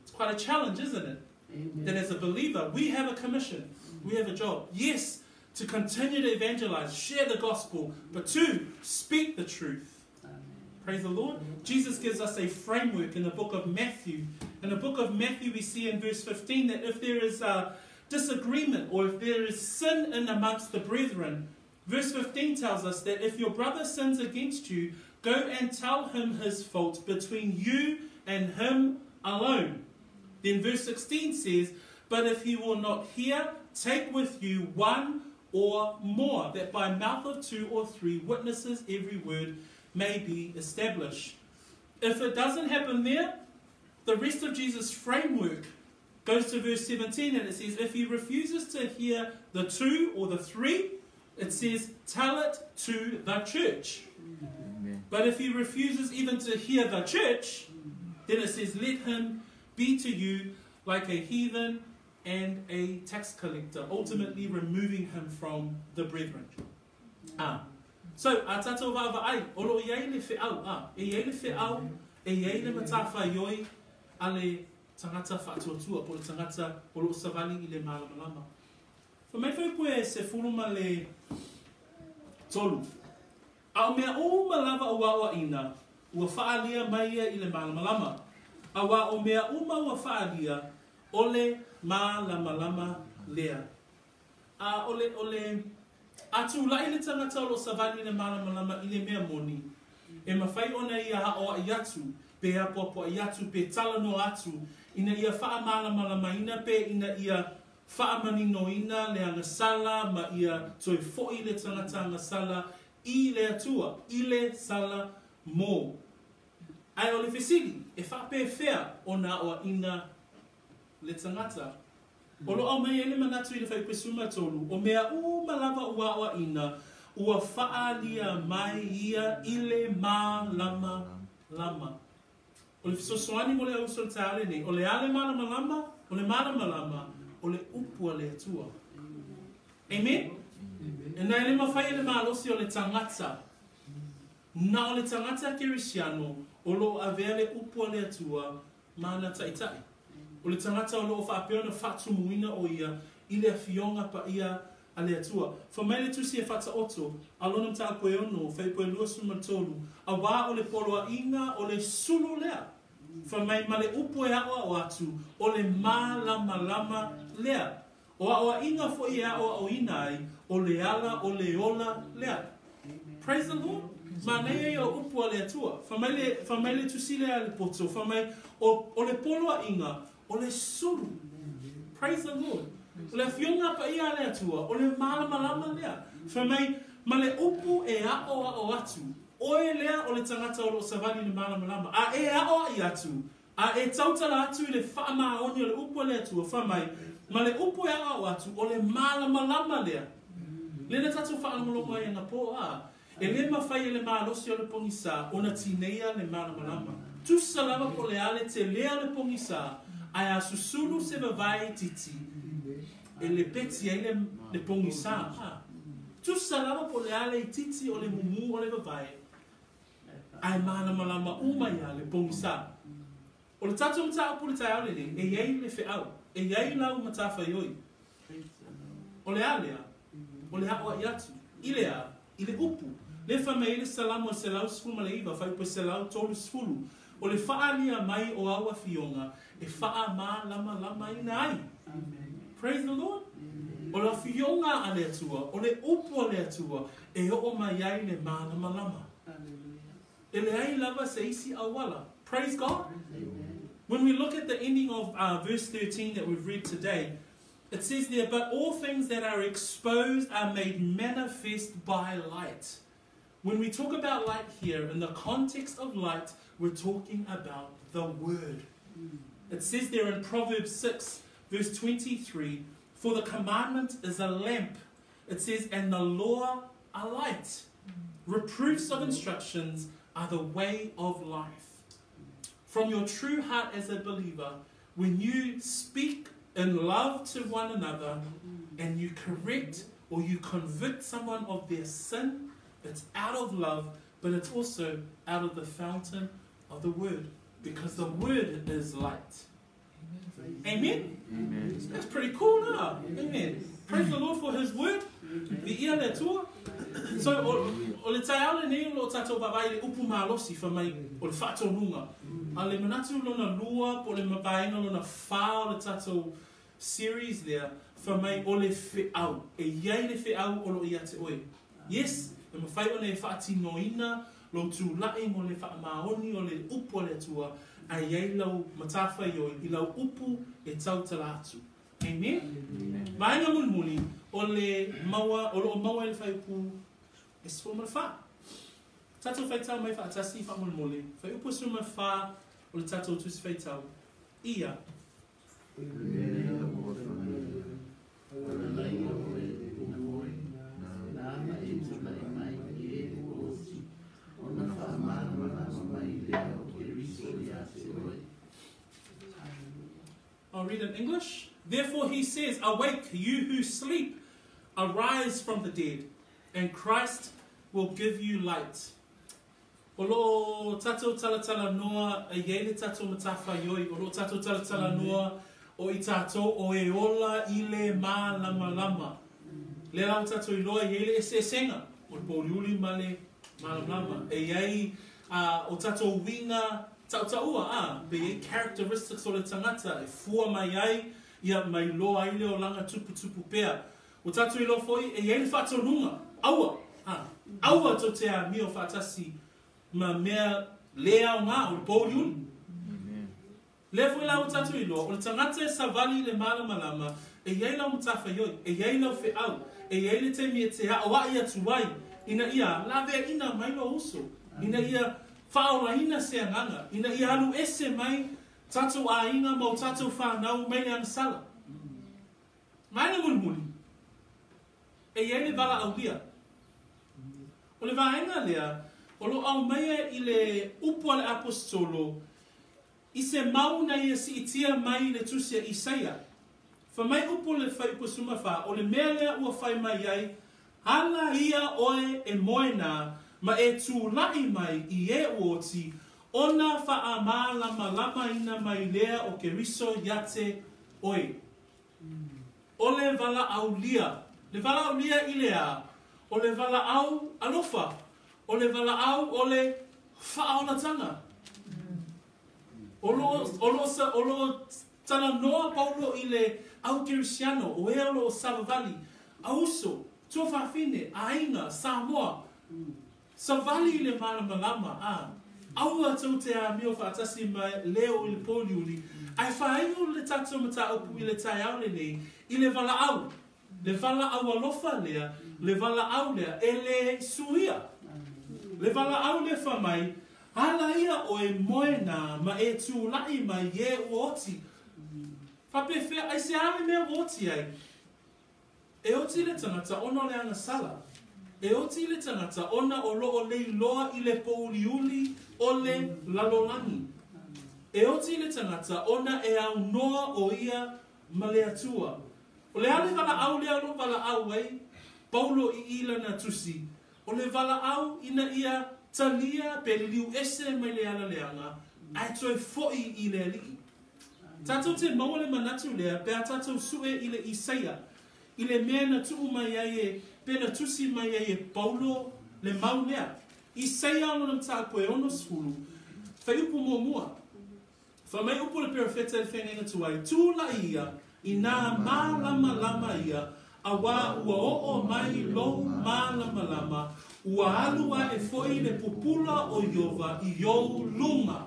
It's quite a challenge, isn't it? Amen. That as a believer, we have a commission, we have a job. Yes, to continue to evangelize, share the gospel, but to speak the truth. Amen. Praise the Lord. Jesus gives us a framework in the book of Matthew. In the book of Matthew, we see in verse 15 that if there is a disagreement or if there is sin in amongst the brethren, verse 15 tells us that if your brother sins against you, go and tell him his fault between you and him alone. Then verse 16 says, But if he will not hear, take with you one or more, that by mouth of two or three witnesses every word may be established. If it doesn't happen there, the rest of Jesus' framework goes to verse 17 and it says, If he refuses to hear the two or the three, it says, Tell it to the church. Amen. But if he refuses even to hear the church, then it says, Let him be to you like a heathen and a tax collector, ultimately removing him from the brethren. Ah. So, a tātou vaavaai, o lo o i ai le feau, ah, e i ai le feau, e i ai le matawhaioi a le tagata faatuatua po o le tagata o loo savali i le malamalama. Fai mai fuaiupu e 13, A o mea uma lava ua aoaʻina, ua faaalia mai ia i le malamalama. Auā o mea uma ua faaalia, o le malamalama lea. A o le, o le, a tulai le tagata o lo o savali i le malamalama i le mea moni, e mafai ona ia aoaʻi atu, pe apoapoaʻi atu, pe talanoa atu, ina ia faamalamalamaina pe ina ia faamaninoina le agasala ma ia toe foʻi le tagata agasala i le Atua, i le sala mo. Ae o le fesili, e faapefea ona aoaʻina le tagata? O lo o aumai ai le manatu i le Fuaiupu 13, o mea uma lava ua aoaʻina, ua faaalia mai ia i le malamalama. O le fesoasoani mo le auuso i le taeao lenei, o le a le malamalama? O le malamalama, o le upu a le Atua. Amen? Ina e le mafai e le malosi o le tagata, na o le tagata kerisiano o lo o avea le upu a le Atua ma ana taitai. O le tagata o lo o faapea ona faatumuina o ia i le Afioga Paia a le Atua. Fai mai le Tusi e Faataoto, a lona mataupu e 6, fuaiupu e 23, Auā o le poloaiga o le sulu lea. Fai mai ma le upu e aʻoaʻo atu, o le malamalama lea. O aʻoaʻiga foi e aʻoaʻoina ai, o le ala o le ola lea. Praise the Lord. Manaia ia o upu a le Atua. Fai mai le, fai mai le tusi lea a le poto, fai mai, o, o le poloaiga, o le sulu. Praise the Lord. O le afioga paia a le Atua, o le malamalama lea. Fai mai, ma le upu e aʻoaʻo atu, oe lea o le tagata o lo o savali i le malamalama, a e aʻoaʻi atu, A e tautala atu i le faamaoni o le upu a le Atua, fai mai, ma le upu e aoao atu, o le malamalama lea. Lea na tatou faalogologo ai anapō, a, e le mafai e le malosi o le pogisa ona tineia le malamalama. Tusa lava po o le a le telē o le pogisa, ae a susulu se vavae itiiti, e lepeti ai le, le pogisa. A, tusa lava po o le a le itiiti o le mumū o le vavae, Ae malamalama uma ia le pogisa. O le tatou mataupu i le taeao lenei, e i ai le feau, e i ai lau matafaioi. O le a lea? O le aʻoaʻi atu. I le a? I le upu. Lea fai mai ai le Salamo e 119, fuaiupu e 130, O le faaalia mai o au afioga e faamalamalamaina ai. Praise the Lord. O le afioga a le Atua, o le upu a le Atua, e oo mai ai le malamalama. E leai lava se isi auala. Praise God. When we look at the ending of verse 13 that we've read today, it says there, But all things that are exposed are made manifest by light. When we talk about light here, in the context of light, we're talking about the Word. It says there in Proverbs 6, verse 23, For the commandment is a lamp. It says, And the law a light. Reproofs of instructions are the way of life. From your true heart as a believer, when you speak in love to one another and you correct or you convict someone of their sin, it's out of love, but it's also out of the fountain of the Word. Because the Word is light. Amen? Amen. That's pretty cool, huh? Amen. Praise the Lord for His Word. Viia le Atua. So, o, o le taeao lenei o lo o tatou vaavaai i le upu malosi fai mai o le faatonuga. A o le manatu lona lua po o le vaega lona whā o le tatou series lea, fai mai o le feau. E i ai le feau o lo o ia te oe. Yes, e mafai ona e faatinoina lou tulaʻi mo le faamaoni o le upu a le Atua, ae i ai lau matafaioi i lau upu e tautala atu. Amen? Vaega mulimuli, o le maua, o lo o maua i le fuaiupu e 14. Tatou faitau mai faatasi faamolemole, fuaiupu e 14 o le tatou Tusi Faitau, ia. I'll read in English. Therefore he says, Awake, you who sleep, arise from the dead, and Christ will give you light. O lo o tatou talatalanoa e i ai le tatou matafaioi, o lo o tatou talatalanoa o i tatou o e ola i le malamalama. Lea la ua tatou iloa e i ai le eseesega o le pōuliuli ma le malamalama. E i ai o tatou uiga tautaua, a, pe i ai characteristics o le tagata e fua mai ai, ia, ma iloa ai le olaga tuputupu pea. Ua tatou iloa foi e i ai le faatonuga, Aua! A, aua tou te amio faatasi ma mea le aoga o le pōuliuli. Lea foi la ua tatou iloa, o le tagata e savali i le malamalama, e i ai lau matafaioi, e i ai lau feau, e i ai le taimi e te aoaʻi atu ai ina ia laveaiina mai lou uso, ina ia faaolaina se agaga, ina ia alu ese mai tatou aiga ma o tatou fanau mai le agasala. Vaega mulimuli, e i ai le valaaulia. O le vaega lea o lo o aumaia i le upu a le Aposetolo i se mau na ia siitia mai i le tusi a Isaia. Fai mai upu o le Fuaiupu 14, O le mea lea ua fai mai ai, Ala ia oe e moe nā, ma e tulaʻi mai i e ua oti, ona faamalamalamaina mai lea o Keriso ia te oe. O le valaaulia. Le valaaulia i le a? O le valaau alofa. O le valaau o le faaolatanga. O lo o, o lo o, o lo o talanoa Paulo i le au Kerisiano, o ē o lo o savavali, auso, tuafafine, aiga, Samoa. Savali i le malamalama, a, aua tou te amio faatasi ma leo i le pōuliuli, ae faaiu le tatou mataupu i le taeao lenei i le valaau, le valaau alofa lea, le valaau lea e le suia. Le valaau lea fai mai, Ala ia oe moe nā ma e tulaʻi mai i e ua oti. Faapefea, aisea le mea ua oti ai? E oti le tagata ona o le agasala. E oti le tagata ona o lo o leiloa i le pōuliuli o le lalolagi. E oti le tagata ona e aunoa o ia ma le Atua. O le a le valaau lea o lo o valaau ai Paulo i i lana tusi? O le valaau ina ia talia pe liliu ese mai le ala leaga ae toe foʻi i le Alii. Tatou te maua le manatu lea pe a tatou sue i le Isaia, i le mea na tuu mai ai e, pe na tusi mai ai e Paulo le mau lea. Isaia lona mataupu e 60, fuaiupu muamua. Fai mai upu le perofeta i le feagaiga tuai, Tulaʻi ia, inā mālamalama ia, auā ua oo mai lou mālamalama, ua alu aʻe foi le pupula o Iova i ou luga.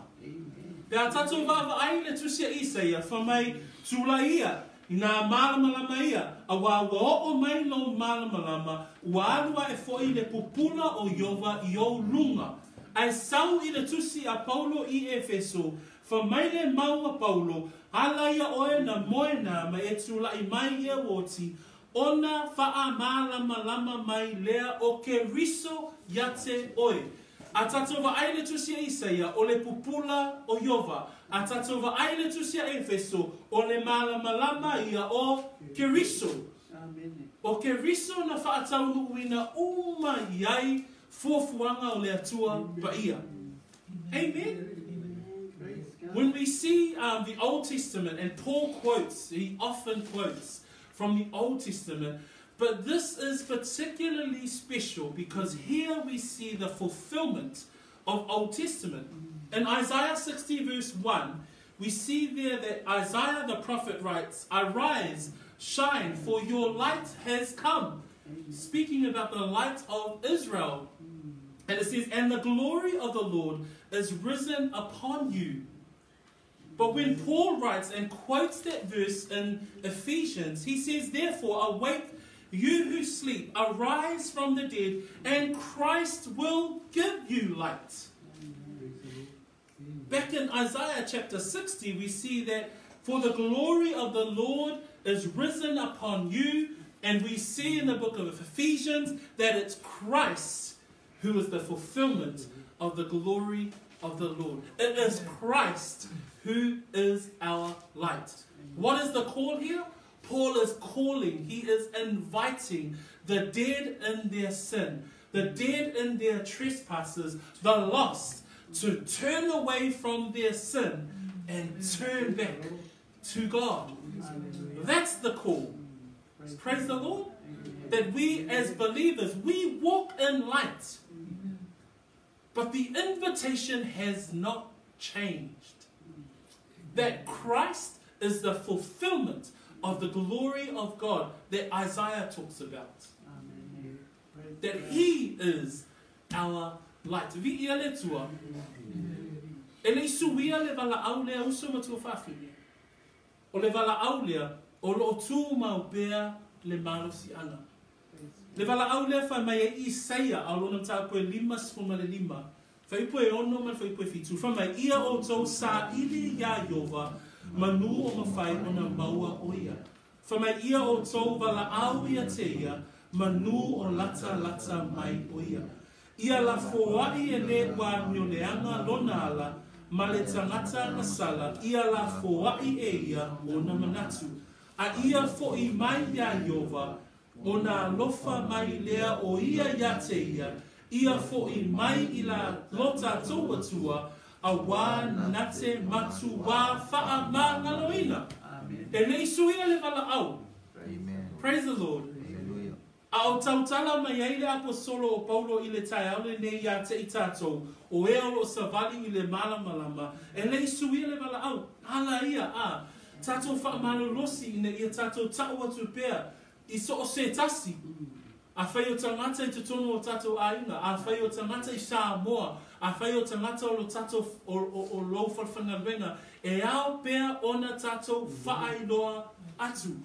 Pe a tatou vaavaai i le tusi a Isaia, fai mai, Tulaʻi ia, inā mālamalama ia, auā ua oo mai lou mālamalama, ua alu aʻe foi le pupula o Iova i ou luga. Ae sau i le tusi a Paulo i Efeso, fai mai le mau a Paulo, Ala ia oe na moe nā ma e tulaʻi mai i e ua oti, ona faamalamalama mai lea o Keriso ia te oe. A tatou vaai i le tusi a Isaia, o le pupula o Iova. A tatou vaai i le tusi a Efeso, o le malamalama ia o Keriso. O Keriso na faataunuuina uma i ai fuafuaga o le Atua Paia. Amen. When we see the Old Testament, and Paul quotes, he often quotes from the Old Testament, but this is particularly special because here we see the fulfillment of Old Testament. In Isaiah 60 verse 1, we see there that Isaiah the prophet writes, Arise, shine, for your light has come. Speaking about the light of Israel. And it says, And the glory of the Lord is risen upon you. But when Paul writes and quotes that verse in Ephesians, he says, Therefore, awake you who sleep, arise from the dead, and Christ will give you light. Back in Isaiah chapter 60, we see that for the glory of the Lord is risen upon you. And we see in the book of Ephesians that it's Christ who is the fulfillment of the glory of the Lord. It is Christ who is our light. What is the call here? Paul is calling, he is inviting the dead in their sin, the dead in their trespasses, the lost, to turn away from their sin and turn back to God. That's the call. Praise the Lord. That we as believers, we walk in light. But the invitation has not changed. That Christ is the fulfillment of the glory of God that Isaiah talks about. That he is our light. Viia le Atua. E le i suia le valaau lea uso ma tuafafine. O le valaau lea, o loo tumau pea le malosiaga. Le valaau lea fai mai ai Isaia a o lona mataupu e 55, fuaiupu e 6 ma le fuaiupu e 7, fai mai, Ia outou saili iā Ieova, manu o mafai ona maua o ia. Fai mai, Ia outou valaau ia te ia, manu o latalata mai o ia. Ia lafoai e le ua amioleaga lona ala, ma le tagata gasala, ia lafoai e ia ona manatu. A ia foʻi mai iā Ieova, ona alofa mai lea o ia iā te ia, ia foʻi mai i la lo tatou Atua, auā na te matuā faamagaloina. E le i suia le valaau. Praise the Lord. A o tautala mai ai le Aposolo o Paulo i le taeao lenei iā te i tātou, o ea o loo savali i le malamalama, e le i suia le valaau, ala ia, a tātou faamalolosi ina ia tātou ta'u atu pea i so o se tasi. Afai o tagata i totonu o tātou aiga, afai o tagata i Samoa, afai o tagata o lo tātou, o, o, o lou falefaigaluega, e ao pea ona tātou faailoa atu.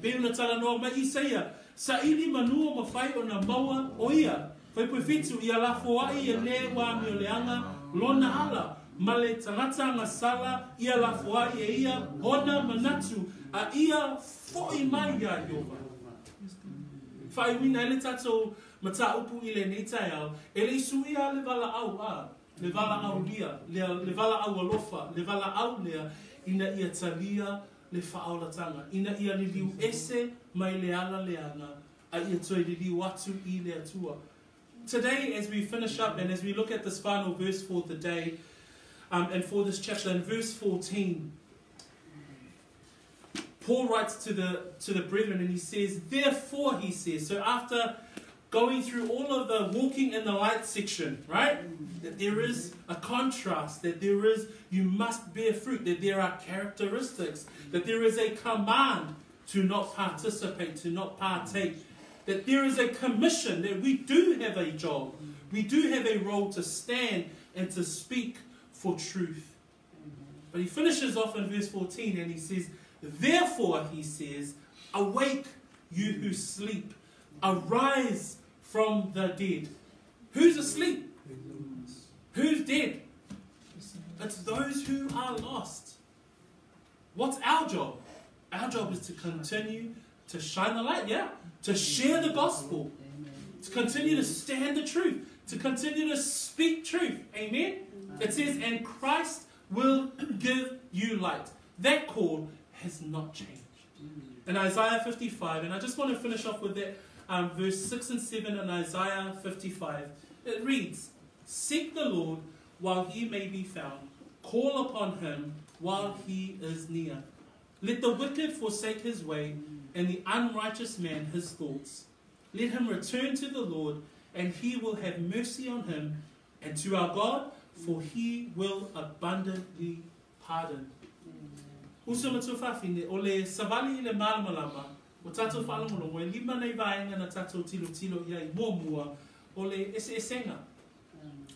Pei ona talanoa mai Isaia, Saili manu o mafai ona maua o ia. Fuaiupu e 7, ia lafoai e le ua amioleaga lona ala, ma le tagata gasala ia lafoai e ia ona manatu, a ia foʻi mai iā Ieova. Faaiuina ai le tatou mataupu i lenei taeao, e le i suia le valaau a, le valaaulia, lea, le valaau alofa, le valaau lea ina ia talia le faaolatanga, ina ia liliu ese mai le ala leaga, a ia toe liliu atu i le Atua. Today, as we finish up and as we look at this final verse for the day, and for this chapter, in verse 14, Paul writes to the brethren and he says, Therefore, he says, so after going through all of the walking in the light section, right? That there is a contrast, that there is, you must bear fruit, that there are characteristics, that there is a command to not participate, to not partake, that there is a commission, that we do have a job, we do have a role to stand and to speak for truth. But he finishes off in verse 14 and he says, Therefore, he says, awake you who sleep, arise from the dead. Who's asleep? Who's dead? It's those who are lost. What's our job? Our job is to continue to shine the light, yeah? To share the gospel. To continue to stand the truth. To continue to speak truth. Amen? It says, and Christ will give you light. That call has not changed. In Isaiah 55, and I just want to finish off with that, verse 6 and 7 in Isaiah 55. It reads, Seek the Lord while he may be found. Call upon him while he is near. Let the wicked forsake his way, and the unrighteous man his thoughts. Let him return to the Lord, and he will have mercy on him, and to our God, for he will abundantly pardon. Uso ma tuafafine, o le savali i le malamalama, o tātou faalogologo, e lima nei vaega na tātou tilotilo i ai muamua, o le eseesega.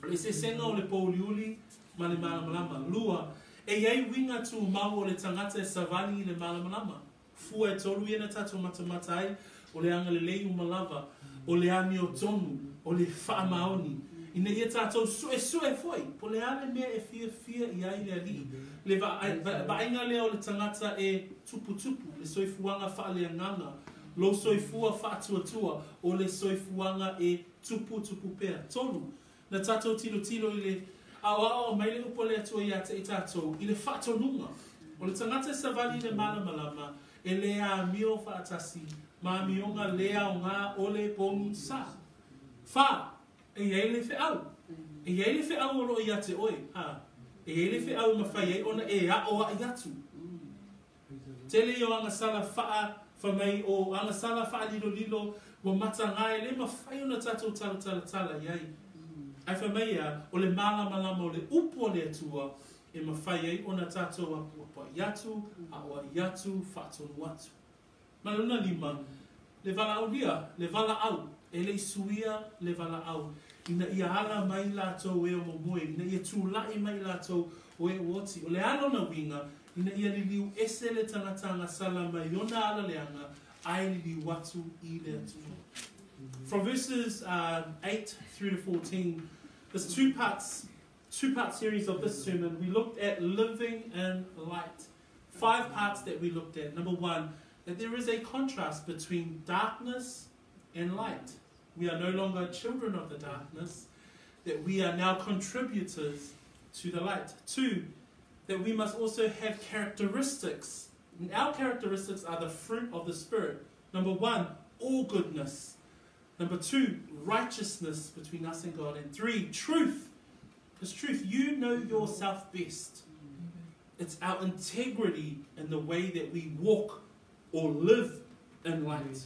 O le eseesega o le pōuliuli ma le malamalama. Lua, e i ai uiga tumau o le tagata e savali i le malamalama. Fua e tolu ia na tātou matamata ai, o le agalelei uma lava, o le amiotonu, o le faamaoni. Ina ia tātou suesue foi, po o le a le mea e fiafia i ai le Alii, le vaaiga lea o le tagata e tuputupu, le soifuaga faaleagaga, lou soifua faatuatua, o le soifuaga e tuputupu pea. Tolu, na tātou tilotilo i le aoao mai le upu a le Atua ia te i tātou, i le faatonuga. O le tagata e savali i le malamalama, e le amio faatasi ma amioga le aoga o le pogisa. Whā, e iai le feau. E iai le feau o loo ia te oe. Ha. E iai le feau e mafai ai ona e aʻoaʻi atu. Tele ia o agasala faa fai mai o agasala faalilolilo ua mataga e le mafai ona tatou talatalatala i ai. Ae fai mai e a, o le malamalama o le upu a le Atua e mafai ai ona tatou apuapuaʻi atu, aʻoaʻi atu, faatonu atu. Ma lona lima, le valaaulia, le valaau, e le i suia le valaau, ina ia ala mai latou e o momoe, ina ia tulaʻi mai latou o e ua oti. O le a lona uiga, ina ia liliu ese le tagata agasala mai ona ala leaga, ae liliu atu i le Atua. From verses 8 through to 14, there's two-part series of this sermon. We looked at living in light. 5 parts that we looked at. Number 1, that there is a contrast between darkness and light. We are no longer children of the darkness, that we are now contributors to the light. 2, that we must also have characteristics. And our characteristics are the fruit of the Spirit. Number 1, all goodness. Number 2, righteousness between us and God. And 3, truth. Because truth, you know yourself best. It's our integrity in the way that we walk or live in light.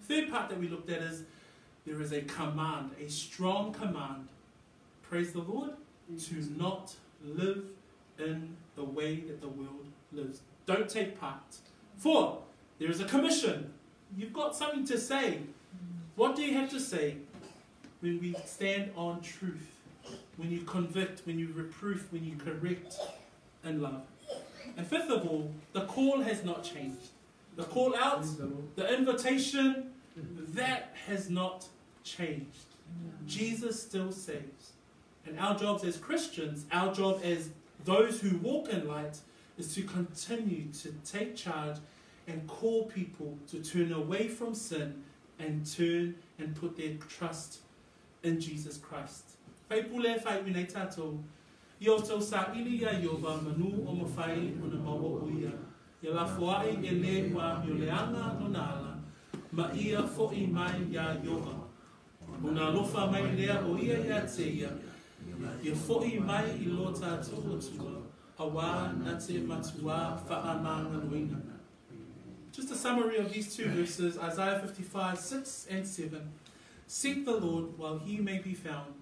Third part that we looked at is there is a command, a strong command, praise the Lord, to not live in the way that the world lives. Don't take part. 4, there is a commission. You've got something to say. What do you have to say when we stand on truth? When you convict, when you reproof, when you correct in love. And fifth of all, the call has not changed. The call out, the invitation, that has not changed. Jesus still saves. And our jobs as Christians, our job as those who walk in light, is to continue to take charge and call people to turn away from sin and turn and put their trust in Jesus Christ. Faipule whai unei tātou, i o tau sa'ili ia Ieova manu o mawhai o na maua o ia. Ia lafoai e le ua amio leaga lona ala, ma ia foʻi mai iā Ieova. O na alofa mai lea o ia ia te ia, ia foʻi mai i lo tātou Atua, auā na te matuā faamagaloina. Just a summary of these two verses, Isaiah 55, 6 and 7. Seek the Lord while he may be found.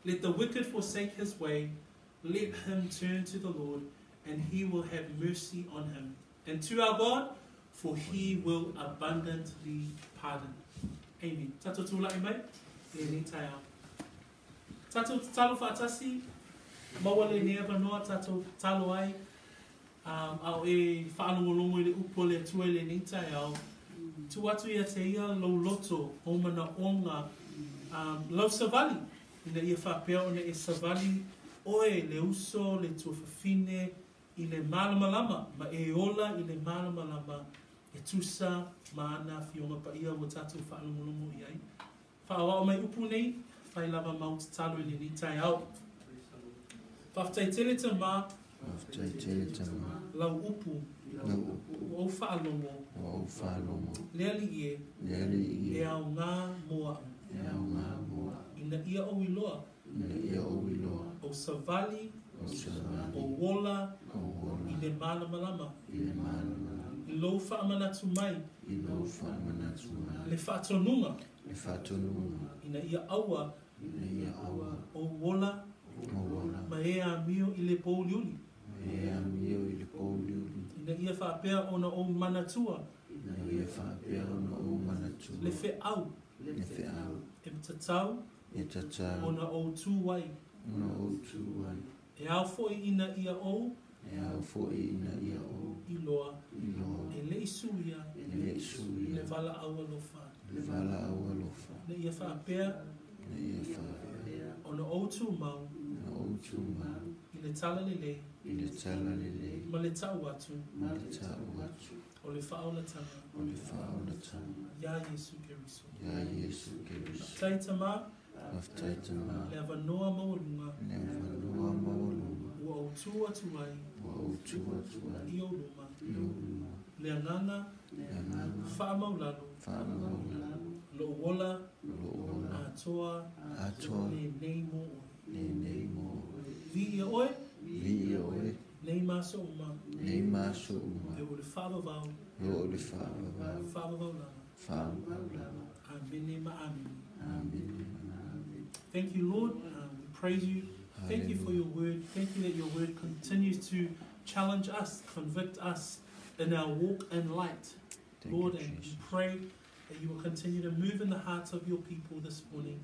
Let the wicked forsake his way. Let him turn to the Lord, and he will have mercy on him. And to our God, for he will abundantly pardon. Amen. Tatou tulaʻi mai, e lenei taeao. Tatou tatalo faatasi, maua lenei avanoa tatou tatalo ai, a o e faalogologo i le upu a le Atua i lenei taeao. Tuu atu ia te ia lou loto, ou manaoga, lau savali, ina ia faapea ona e savali oe le uso, le tuafafine, i le malamalama, ma e ola i le malamalama e tusa ma ana afioga paia ua tatou faalogologo i ai. Faaoao mai upu nei, fai lava mau tatalo i lenei taeao. Faafetai tele Tamā. Faafetai tele Tamā. Lau upu. Lau upu. Ua ou faalogo. Ua ou faalogo. Le Alii e. Le Alii e. E aoga mo aʻu. E aoga mo aʻu. Ina ia ou iloa. Ina ia ou iloa. Ou savali. Ou savali. Ou ola. Ou ola. I le malamalama. I le malamalama. I lou faamanatu mai. I lou faamanatu mai. Le faatonuga. Le faatonuga. Ina ia aua. Ina ia aua. Ou ola. Ou ola. Ma e amio i le pouliuli. Ma e amio i le pouliuli. Ina ia faapea ona ou manatua. Ina ia faapea ona ou manatua. Le feau. Le feau. E tatau. E tatau. Ona ou tu ai. Ona ou tu ai. E ao foʻi ina ia ou. E ao foʻi ina ia ou. Iloa. Iloa. E le i suia. E le i suia. Le valaau alofa. Le valaau alofa. Ina ia faapea. Ina ia faapea. Ona ou tumau. Ona ou tumau. I le talalelei. I le talalelei. Ma le ta'u atu. Ma le ta'u atu. O le faaolataga. O le faaolataga. Iā Iesu Keriso. Iā Iesu Keriso. Faafetai Tamā. Faafetai Tamā. Le avanoa maualuga. Le avanoa maualuga. Ua ou tu atu ai. Ua ou tu atu ai. I ou luma. I ou luma. Le agaga. Le agaga. Faamaulalo. Faamaulalo. Lou ola. Lou ola. Atoa Atoa lenei mo oe. Lenei mo oe. Viia oe. Viia oe. Nei ma aso uma. Nei ma aso uma. E o le faavavau. E o le faavavau. Faavavau lava. Faavavau lava. Amene ma amene. Amene ma amene. Thank you, Lord. We praise you. Thank you for your word. Thank you that your word continues to challenge us, convict us in our walk in light. Thank Lord, you, and we Jesus. pray that you will continue to move in the hearts of your people this morning,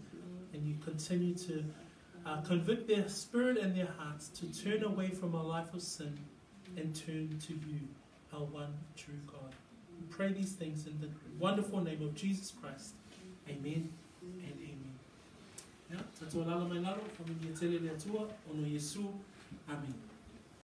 and you continue to convict their spirit and their hearts to turn away from a life of sin and turn to you, our one true God. We pray these things in the wonderful name of Jesus Christ. Amen and amen. Ia, tatou alaala mai lalo, faamanuia tele le Atua, ona o Iesu. Amen.